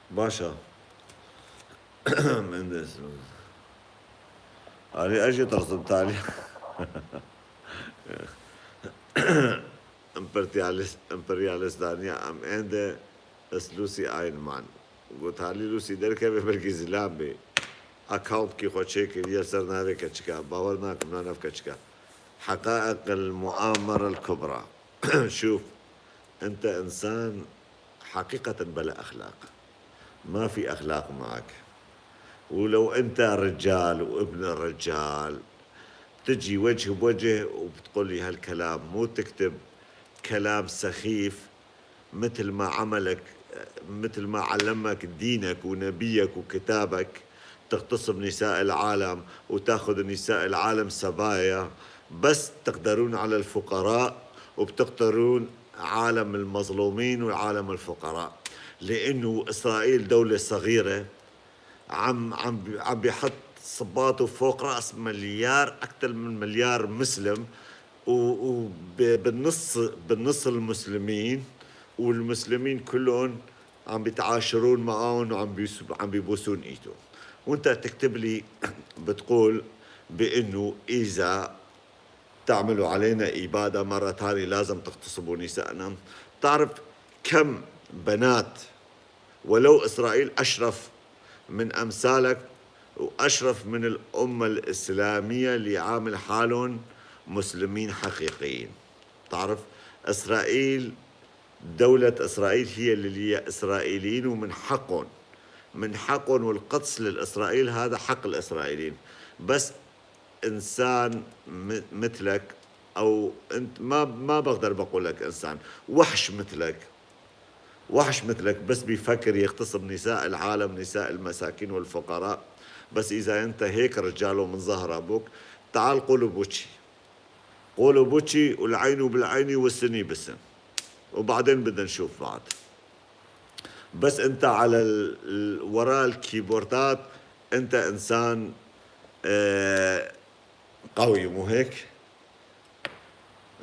Baş e. Min de. Arê ez jî tirsim talî. Emperyalist, emperyalist daniya em êndî, ez Lucy Einman. Got talî Lucy derkeve, belkî zilam bê. Account kî xwe çêkiriye ser navê keçika. Bawer nakim na nav keçika. Heqa'iq el muamere el kubra. Şûf, ente insan heqîqeten bela exlaq. ما في أخلاق معك. ولو أنت رجال وابن رجال، تجي وجه بوجه وبتقول لي هالكلام، مو تكتب كلام سخيف مثل ما عملك، مثل ما علمك دينك ونبيك وكتابك، تغتصب نساء العالم وتاخذ نساء العالم سبايا، بس تقدرون على الفقراء وبتقتلون عالم المظلومين وعالم الفقراء. لأنه إسرائيل دولة صغيرة، عم، عم بي-، عم بيحط صباطه فوق رأس مليار، أكتر من مليار مسلم، و-، وب-، بالنص، بالنص المسلمين، والمسلمين كلهم عم بيتعاشرون معاهم وعم بيس-، عم بيبوسون إيده. وأنت تكتب لي، بتقول بأنه إذا تعملوا علينا إبادة مرة تانية، لازم تغتصبوا نسائنا. تعرف كم بنات، ولو إسرائيل أشرف من أمثالك وأشرف من الأمة الإسلامية اللي عامل حالهم مسلمين حقيقيين. تعرف إسرائيل، دولة إسرائيل هي اللي ليها إسرائيليين، ومن حقهم، من حقهم، والقدس للإسرائيل، هذا حق الإسرائيليين. بس إنسان م-، مثلك، أو أنت، ما، ما بقدر بقول لك إنسان، وحش مثلك، وحش مثلك بس بيفكر يغتصب نساء العالم، نساء المساكين والفقراء. بس إذا أنت هيك رجال ومن ظهر أبوك، تعال قوله بوتشي. قوله بوتشي والعين بالعين والسن بسن. وبعدين بدنا نشوف بعض. بس انت على ال-، ال-، وراء الكيبوردات، انت انسان، آه، قوي، مو هيك؟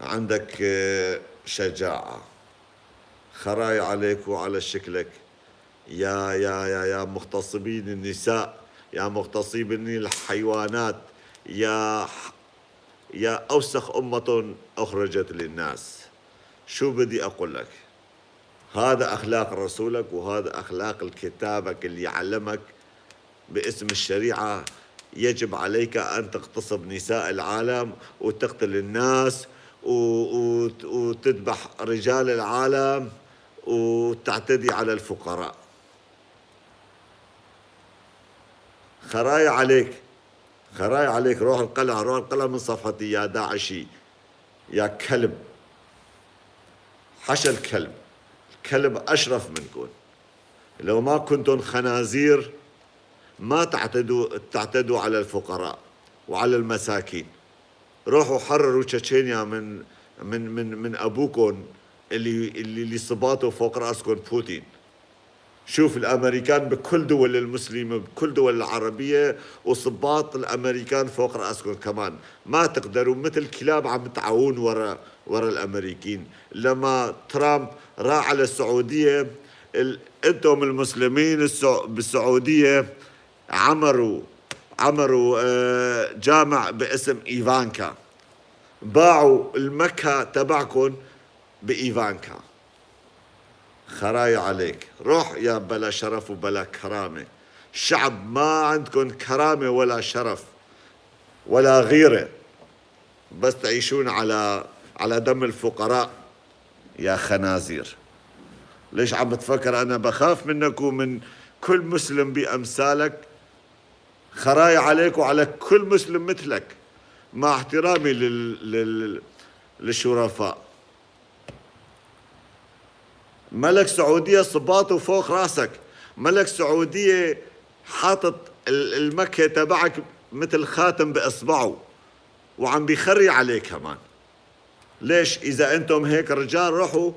عندك، آه، شجاعة. خراي عليك وعلى شكلك. يا، يا، يا، يا مغتصبين النساء، يا مغتصبين الحيوانات، يا ح-، يا أوسخ أمة أخرجت للناس. شو بدي أقول لك؟ هذا أخلاق رسولك، وهذا أخلاق الكتابك اللي علمك باسم الشريعة. يجب عليك أن تغتصب نساء العالم وتقتل الناس و-، وت-، وتذبح رجال العالم وتعتدي على الفقراء. خراي عليك، خراي عليك، روح القلع، روح القلع من صفحتي يا داعشي، يا كلب. حشا الكلب، الكلب أشرف منكم. لو ما كنتم خنازير ما تعتدوا، تعتدوا على الفقراء وعلى المساكين. روحوا حرروا تشيتشينيا من، من، من، من أبوكم اللي، اللي، اللي صباته فوق رأسكم بوتين. شوف الأمريكان بكل دول المسلمة، بكل دول العربية، وصباط الأمريكان فوق رأسكم كمان. ما تقدروا، مثل كلاب عم تعاون ورا، ورا الأمريكيين. لما ترامب راح على السعودية، ال-، انتم المسلمين السع-، بالسعودية عمروا، عمروا، آه، جامع باسم إيفانكا. باعوا المكة تبعكم بإيفانكا. خراي عليك. روح يا بلا شرف وبلا كرامة. شعب ما عندكم كرامة ولا شرف ولا غيرة. بس تعيشون على، على دم الفقراء يا خنازير. ليش عم بتفكر أنا بخاف منك ومن كل مسلم بأمثالك؟ خراي عليك وعلى كل مسلم مثلك، مع احترامي لل-، لل-، للشرفاء. ملك سعودية صباطه فوق راسك، ملك سعودية حاطط ال-، المكة تبعك مثل خاتم بإصبعه، وعم بيخري عليه كمان. ليش إذا أنتم هيك رجال، روحوا،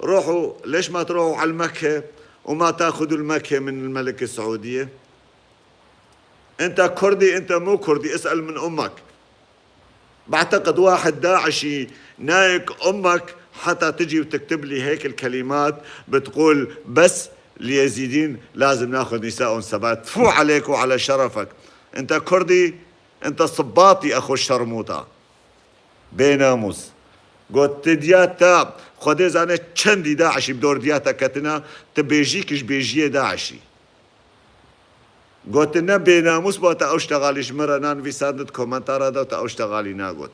روحوا، ليش ما تروحوا على المكة وما تاخذوا المكة من الملكة السعودية؟ أنت كردي، أنت مو كردي، اسأل من أمك. بعتقد واحد داعشي نايك أمك حتى تجي وتكتب لي هيك الكلمات، بتقول: "بس اليزيديين لازم ناخذ نسائهم سبايا". تفو عليك وعلى شرفك. أنت كردي، أنت صباطي أخو الشرموطة. بێناموس. Got: "Ti diya te, Xwedê zane çendî DAIŞî bi dor diya te ketine, ti bêjî ki ji bêjiyê DAIŞî." Got: "Ne bênamûs ba te ew ştegalî ji min re nanivîsandin, di komentara de te ew ştegalî nagot."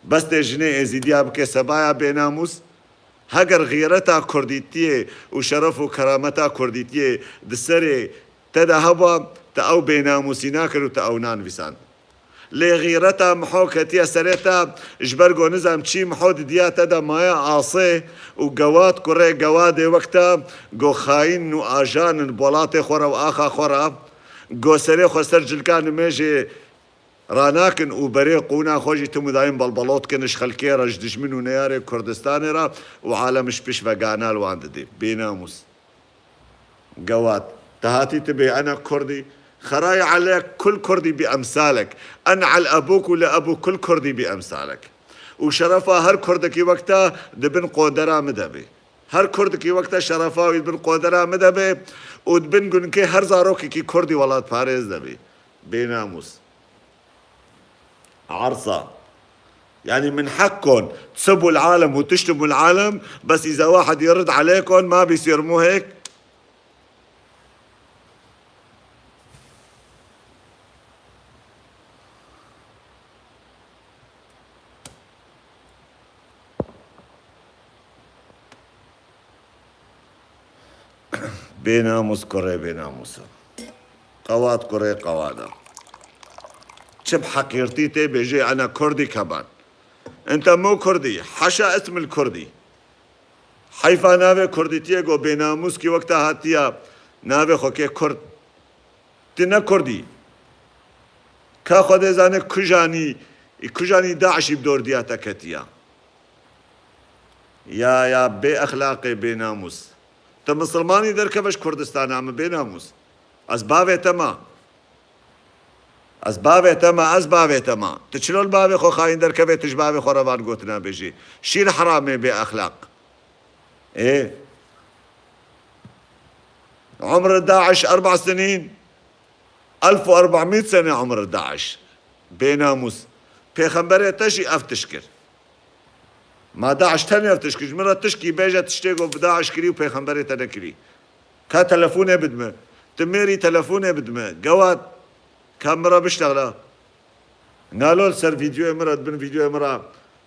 Bes tê jinê Êzîdiya bike sebaya bênamûs? Heger xîreta kurdîtiyê û şeref û kerameta kurdîtiyê di serê te de heba, te ew bênamûsî nakir û te ew nanivîsand. Lê xîreta Miho ketiye serê te, ji ber ku nizam çî Miho di diya te de maye asê û Gewad kurê Gewadê wek te, ku xayîn û ajan in bi welatê xwe re û axa xwe re, ku serê xwe ser cilka nimêjê ranakin û berê qûna xwe jî tim û dayim belbelot dikin ji xelkê re, ji dijmin û neyarê Kurdistanê re û alem ji pişt ve gana li wan didê. Bênamûs. Gewad. Te hatî tu bê ena Kurdî. Xerayê elek kul Kurdî bi emsalek. En el ebûk û li ebû kul Kurdî bi emsalek. Û şerefa her Kurdekî wek te di bin qodera min de bê. Her Kurdekî wek te şerefa wî di bin qodera min de bê û di bin gunkê her zarokekî Kurdî welatparêz de bê. Bênamûs. Arsa. Yani min heq kon, tsubul alem û tiştumul alem, bes iza wahid yird aleykum, ma bîsir muhek. Bênamûs kurê bênamûsa. Qewat kurê qewada. Çi bi heqîrtî tê bêjê ena Kurdî keban. Ente mo Kurdî, haşa ismil Kurdî. Heyfa navê Kurdîtiyê go bênamûskî wekta hatiya navê xwe kê Kurd. Tu ne Kurd î. Ka Xwedê zane kujanî, kujanî DAIŞî bi dordiya te ketiya. Ya, ya bê exlaqê, bê namûs. Tu misilmanî derkeve ji Kurdistana min bênamûs. Ez bavê te ma. Ez bavê te ma, ez bavê te ma. Tu çilo li bavê xwe xayîn derkevê, tu ji bavê xwe re van gotina bêjî. Şîr heramê bê exlaq. Ê. Umr DAIŞ erba sinîn. Elf û erbemî sene umr DAIŞ. Bênamûs. Pêxemberê te jî ev tişt kir. Ma DAIŞ tenê ev tişt kir. Ji min re tişkî bêje tiştê ku bi DAIŞ kirî û pêxemberê te nekirî. Ka telefonê bidme. Tu mêrî telefonê bidme. Gewat. Ka min re biştexla. Nalo li ser vîdyoyê min re, di bin vîdyoyê min re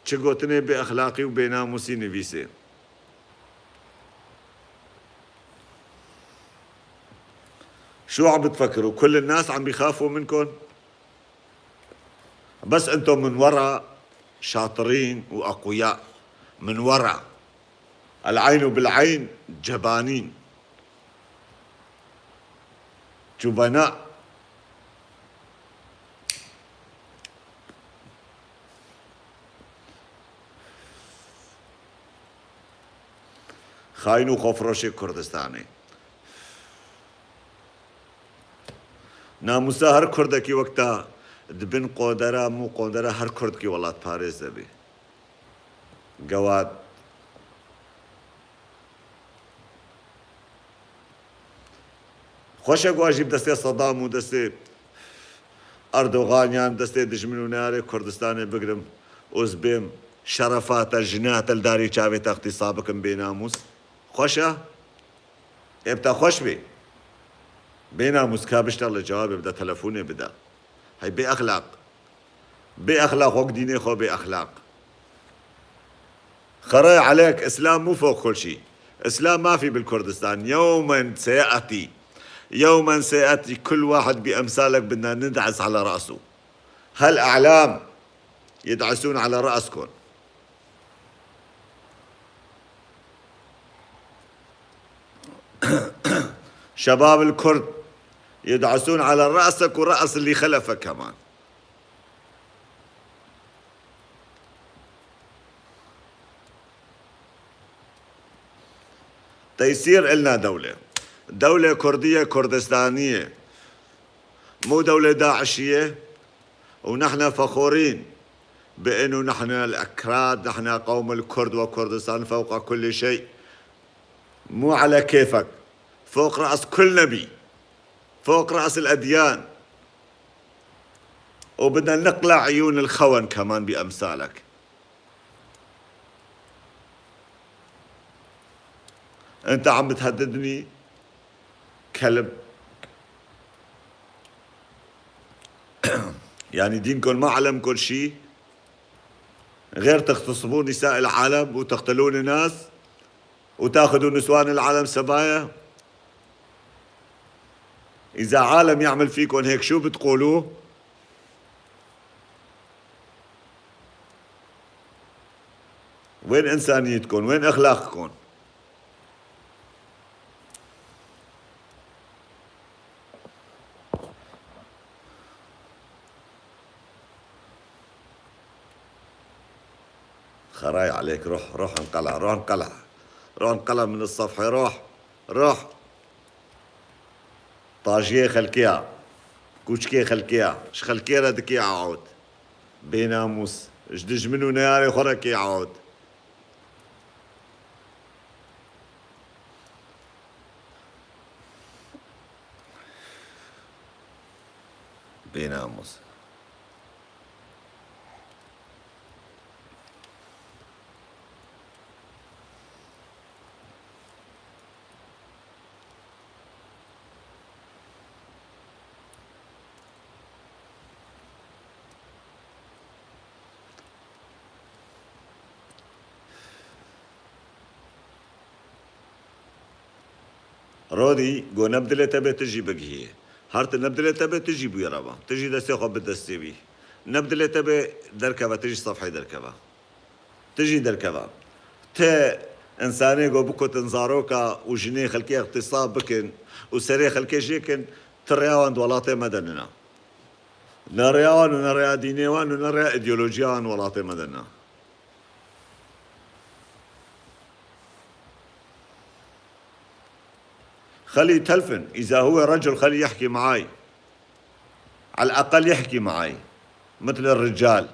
çi gotinê bê exlaqî û bênamûsî nivîsê. شو عم بتفكروا؟ كل الناس عم بيخافوا منكم؟ بس انتم من ورا شاطرين وأقوياء. من ورا. العين بالعين جبانين. جبناء. Xayîn û xwefiroşê Kurdistanê. Namûsa her Kurdekî wek te di bin qondera, mû qondera her Kurdkî welatparêz de bî. Gewat. Xweş e ku ez jî bi destê Sedam û destê Erdogan yan destê dijmin û neyarê Kurdistanê bigrim û ez bêm şerefa te, jina te li darê çavê te îxtîsa bikim bênamûs. Xweş e? Ê bi te xweş bê. Bênamûs ka biştexle cewabê bide, telefonê bide. Hey bê exlaq. Bê exlaq, wek dînê xwe bê exlaq. خراي عليك، إسلام مو فوق كل شي. إسلام ما في بالكردستان. يوما سيأتي، يوما سيأتي كل واحد بأمثالك بدنا ندعس على رأسه. هالأعلام يدعسون على رأسكم. شباب الكرد يدعسون على رأسك ورأس اللي خلفك كمان. تيسير إلنا دولة. دولة كردية كردستانية. مو دولة داعشية. ونحن فخورين بأنه نحن الأكراد، نحن قوم الكرد وكردستان فوق كل شيء. مو على كيفك. فوق رأس كل نبي. فوق رأس الأديان. وبدنا نقلع عيون الخون كمان بأمثالك. أنت عم بتهددني كلب. يعني دينكم ما علمكم شي غير تغتصبوا نساء العالم وتقتلون الناس وتاخذوا نسوان العالم سبايا؟ إذا عالم يعمل فيكم هيك شو بتقولوا؟ وين إنسانيتكم؟ وين أخلاقكم؟ خراي عليك، روح، روح انقلع، روح انقلع، روح انقلع من الصفحة، روح، روح. Tajiyê xelkê ya, kûçikê xelkê ya, ji xelkê re dikê aot. Bênamûs, ji dijmin û neyarê xwe re kê aot. Bênamûs. Rodî, go ne bi dilê te bê tu jî bigihiyê. Her tu ne bi dilê te bê tu jî bûyê re be. Tu jî destê xwe bi destê wî. Ne bi dilê te bê derkeve, tu jî sefhê derkeve. Tu jî derkeve. Ti însanê go bikutin zaroka û jinê xelkê îxtîsab bikin û serê xelkê jêkin, ti rêya wan di welatê me de nina. Ne rêya wan û ne rêya dînê wan û ne rêya îdeolojiya wan welatê me de nina. خلي يتلفن، إذا هو رجل خلي يحكي معاي. على الأقل يحكي معاي مثل الرجال.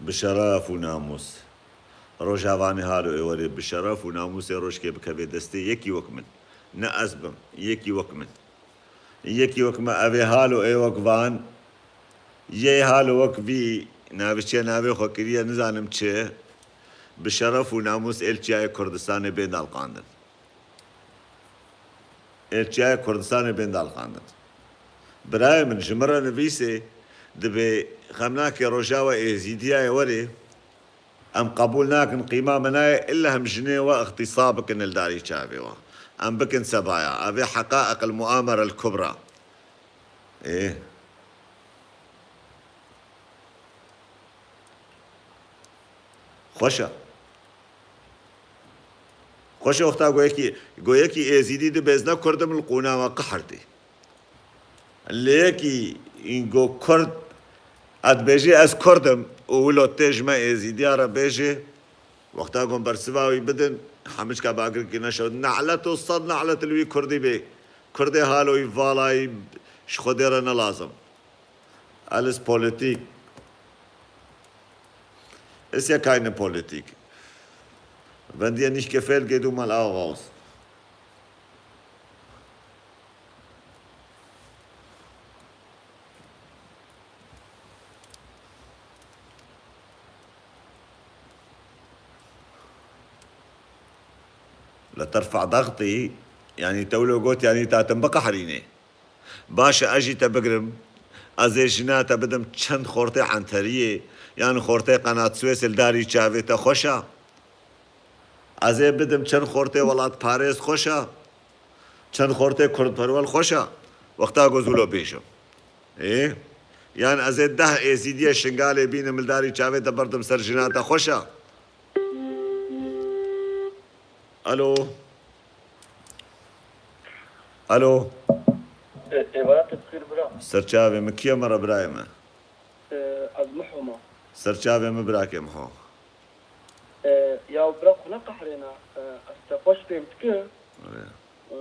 Bi şeref û namûs. Rojavanê halo ê werê bi şeref û namûsê rojkê bikeve destê yekî wek min. Ne ez bim, yekî wek min. Yekî wek me, ev ê halo ê wek van, yê halo wek vî, navê çiye, navê xwe kiriye, nizanim çi, bi şeref û namûs ê li çiyayê Kurdistanê bên dalqandin. Ê li çiyayê Kurdistanê bên dalqandin. Birayê min, ji min re nivîsê, dibê xem nake Rojava Êzîdiyayê werê, em qebûl nakin, qîma me nayê, illa em jinê we îxtîsa bikin li darî çavê we. Em bikin sebaya. Ev ê heqa'iq el muamere el kubra. Ê. Xweş e. Xweş e wexta go yekî, go yekî Êzîdî dibêzne Kurd im li qûna me qehir tê. Lê yekî go Kurd, e dibêjê ez Kurd im û wilo tê ji me Êzîdiya re bêjê, wexta go bersiva wî bidin, hemû çika bagirkî neşewt. Ne'let û sed ne'let li wî Kurdî bê. Kurdê halo wî vala wî ji Xwedê re ne lazim. Alles Politik. Ist ja keine Politik. Wenn dir nicht gefällt, geh du mal auch raus. لترفع ضغطي، يعني te wilo got, yani ta tim biqehrînê. Baş e, ez jî te bigirim. Ez ê jina te bidim çend xortê enteriyê, yan xortê qenat Swêsê li darî çavê te xweş e. Ez ê bidim çend xortê welatparêz xweş e. Çend xortê kurdperwer xweş e. Wexta ku ez wilo bêjim. Ê? Yan ez ê deh êzîdiyê Şingalê bînim li darî çavê te berdim ser jina te xweş e. Alo. Alo. E, êvara te bi xêr bira. Serçavê min, kî ye min re birayê me? E, ez Miho me. Serçavê min birakê Miho. E, ya bira xwe neqehrêne. E, ez te xweş fêm dikim. Erê. E,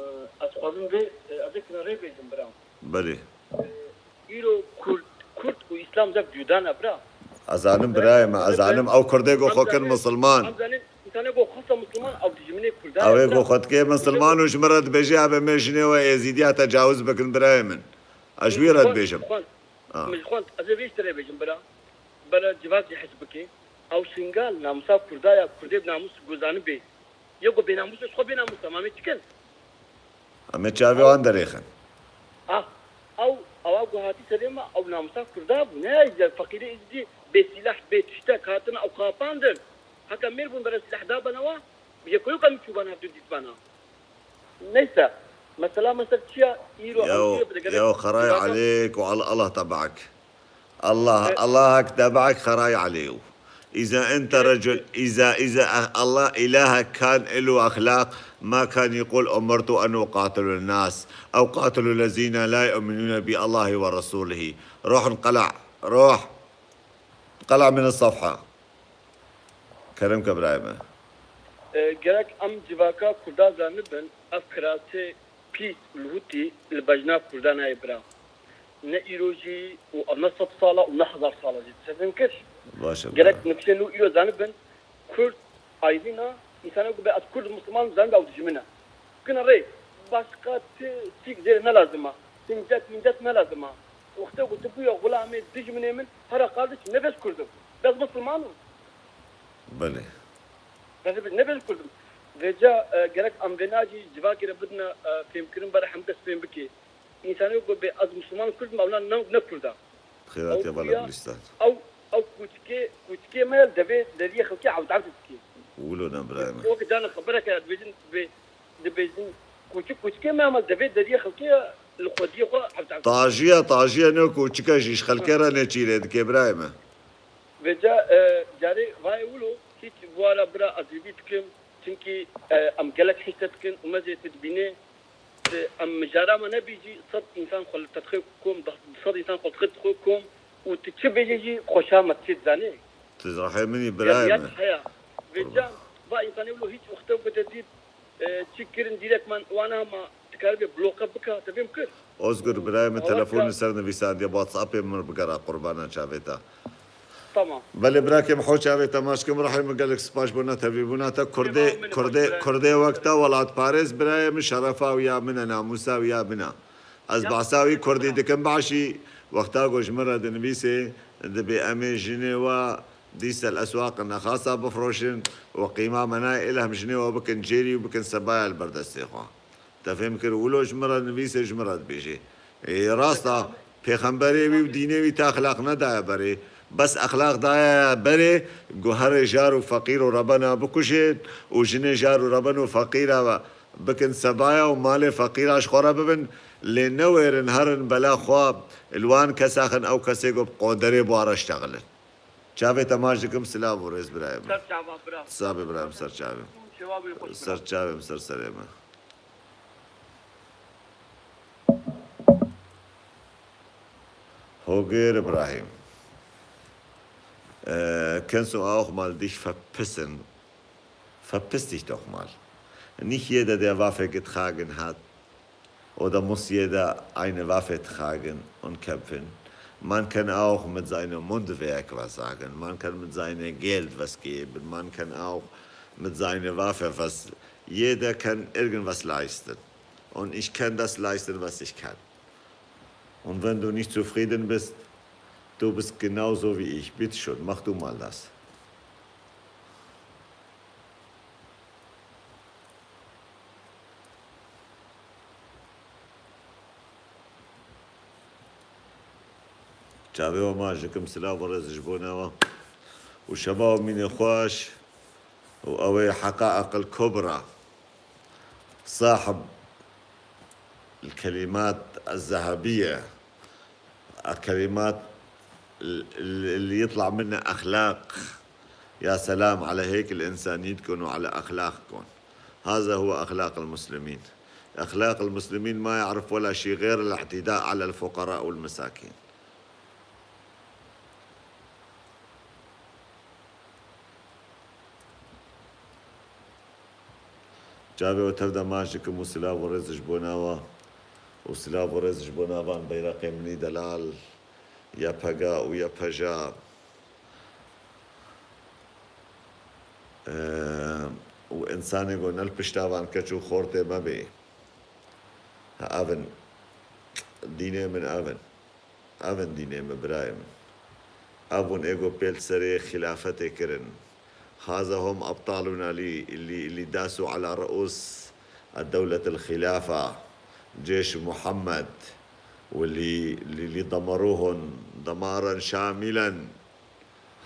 ez xwazim vê, e, ez ê kine rê bêjim bira. Belê. Îro Kurd, Kurd û Îslam zef cuda ne, bira. Ez zanim birayê me, ez zanim ew Kurdê ku xwe kir misilman. Em zanin, însanê ku xwesta misilman, ew dijminê Kurda ye, bira. Ew ê ku xwe dikê misilman û ji min re dibêje, ebe me jinê we êzîdiya tecawuz bikin, birayê min. Ez ji wî re dibêjim. Xwend, xwend. Ah. Min xwend, ez ê vê ji te re bêjim, bira. Bira civak jî hez bike. Ew Şingal, namusa Kurda ya, Kurdê bi namus ku zanibê. Yê ku bênamûs e, ji xwe bênamûs e, ma me çi kin? Em ê çavê wan derêxin. Ah, ew, ewa ku hatî serê me, ew namusa Kurda bû. Ne ya feqîrê Êzidî bê sîleh, bê tiştek hatine, ew xapandin. Heke mêr bûn bere sîleh dabene wa, bi yekoyê ka min çûbana hevdû dîtbana. Neyse, mesela, mesela çi ya, îro ew çi ya, bi digere. Ya xeray aleyk û al-, Allah tebaek. الله، الله تبعك خراي عليه. إذا أنت رجل، إذا، إذا أ-، الله إلهك كان إله أخلاق، ما كان يقول: "أمرت أن أقاتل الناس أو قاتلوا الذين لا يؤمنون بالله ورسوله". روح انقلع، روح انقلع من الصفحة. Kerem ke birayê me. E, gerek em civaka Kurda zanibin, ev kiratê pîs û lihûtî li bejna Kurda nayê bira. Ne îro jî û ev ne sed sal e û ne hezar sal e jî. Te fêm kir? Baş e, gerek bira. Nifşên nû îro zanibin, Kurd ayrî ne, însanek ku bê ez Kurd û Misliman zanibin ew dijmin e. Bikine rê, başqa ti-, tiştîk zêde ne lazim e. Sincet mincet ne lazim e. Wextê ku tu bûye xulamê dijminê min, hera kardeşim, ne bes Kurd im. Bes Misliman im. Belê. Bes ne bes Kurd im. Vêca, e, gerek em vêna jî civakê re bidine, e, fêmkirin, bere hemû kes fêm bike. Însanê ku bê ez Misliman Kurd im, ewna ne, ne Kurd e. Xêratiya bala Gulîstan. Ew, ew kûçikê, kûçikê me ya li devê deriyê xelkê ewdewd dike. Wilo ne birayê me. Wek cana xebera ke dibêjin, dibê-, dibêjin, kûçik, kûçikê me ama li devê deriyê xelkê ya li xwediyê xwe ewdewd dike. Tajiya, tajiya ne kûçik e jî ji xelkê re ne çîrê dike birayê me. Vêca, e, carê vayê wilo hîç bi wara bira ezîzî dikim. Çimkî, e, em gelek hişte dikin û me zê tu dibînê. Ti em mijara me nebî jî sed însan xwe li te dixê kom, sed însan xwe dixê dixwe kom û tu çi bêjî jî xweşa me çi dizanê. Tu rehê min î, birayê min. Heya. Vêca va însanê wilo hîç wexte bide dît, e, çi kirin dîrek man wana ma dikaribê bloke bika, te fêm kir? Ozgur, birayê min, telefonê ser nivîsandiye, WhatsAppê min bigera qurbana çavê te. Tamam. Belê birakê min, ho çavê te maç kim, rehê min gelek spas bo netevîbûna te. Kurdê, Kurdê, Kurdê wek te welatparêz birayê min, şerefa wî ya min e, namûsa wî ya min e. Ez behsa wî Kurdî dikim, başî wexta ku ji min re dinivîsê, dibê em ê jinê we dîse li eswaqin nexasa bifroşin û qîma me nayê, êlhem jinê we bikin cêrî û bikin sebaya li ber destê xwe. Te fêm kir, wilo ji min re nivîsê, ji min re dibêjê. Ê, rast a, pêxemberê wî û dînê wî te exlaq nedaye berê. Bes exlaq daye berê, ku herê jar û feqîr û rebena bikujên û jinê jar û reben û feqîra ve bikin sebaya û malê feqîra ji xwe re bibin. Lê newêrin herin bela xwe li wan kesa xin, ew kesê ku bi qoderê bi wan re ştexilin. Çavê te maç dikim, silav û rêz birayê min. Ser çava bira. Sabê birayê min, ser çavê. Şewabê xweş bira. Ser çavê min, ser serê min. Hogir Ibrahim. Äh, kannst du auch mal dich verpissen? Verpiss dich doch mal. Nicht jeder, der Waffe getragen hat, oder muss jeder eine Waffe tragen und kämpfen. Man kann auch mit seinem Mundwerk was sagen. Man kann mit seinem Geld was geben. Man kann auch mit seiner Waffe was. Jeder kann irgendwas leisten. Und ich kann das leisten, was ich kann. Und wenn du nicht zufrieden bist, du bist genauso wie ich. Bitte schön, mach du mal das. Çavê we maç dikim, silav û rêz ji bo newa û şeva û mînê xweş û ew ê Heqa'iq el Kubra, sahib el kelimat el zehebiye, الكلمات ال-، ال-، اللي يطلع منها أخلاق. يا سلام على هيك الإنسانيتكم وعلى أخلاقكم. هذا هو أخلاق المسلمين. أخلاق المسلمين ما يعرف ولا شي غير الاعتداء على الفقراء والمساكين. Çavê we tev de maç dikim û silav û rêz ji bo nava û silav û rêz ji bo navan beyreqê min î delal, YPG û YPJ, e, û însanê ku ne li pişta van keç û xortê me bê. Ha, ev in. Dînê min ev in. Ev in dînê min, birayê min. Ev bûn ê ku pêl serê xilafetê kirin. هذا هم أبطالنا اللي، اللي، اللي داسوا على رؤوس الدولة الخلافة، جيش محمد، واللي، اللي، اللي دمروهم دمارا شاملا.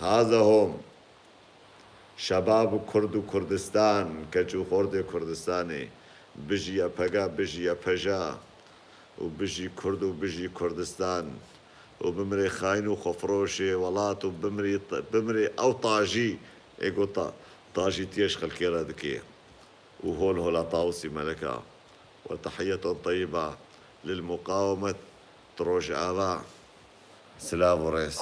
هذا هم. Şebab û Kurd û Kurdistan, keç û xortê Kurdistanê, bijî YPG, bijî YPJ û bijî Kurd û bijî Kurdistan û bimirê xayîn û xwefiroşê welat û bimirî, bimirê ew tajî ê ku ta-, tajîtiye ji xelkê re dike û hol hola Tawusî Meleka. وتحية طيبة للمقاومة Rojava. Silav û rêz.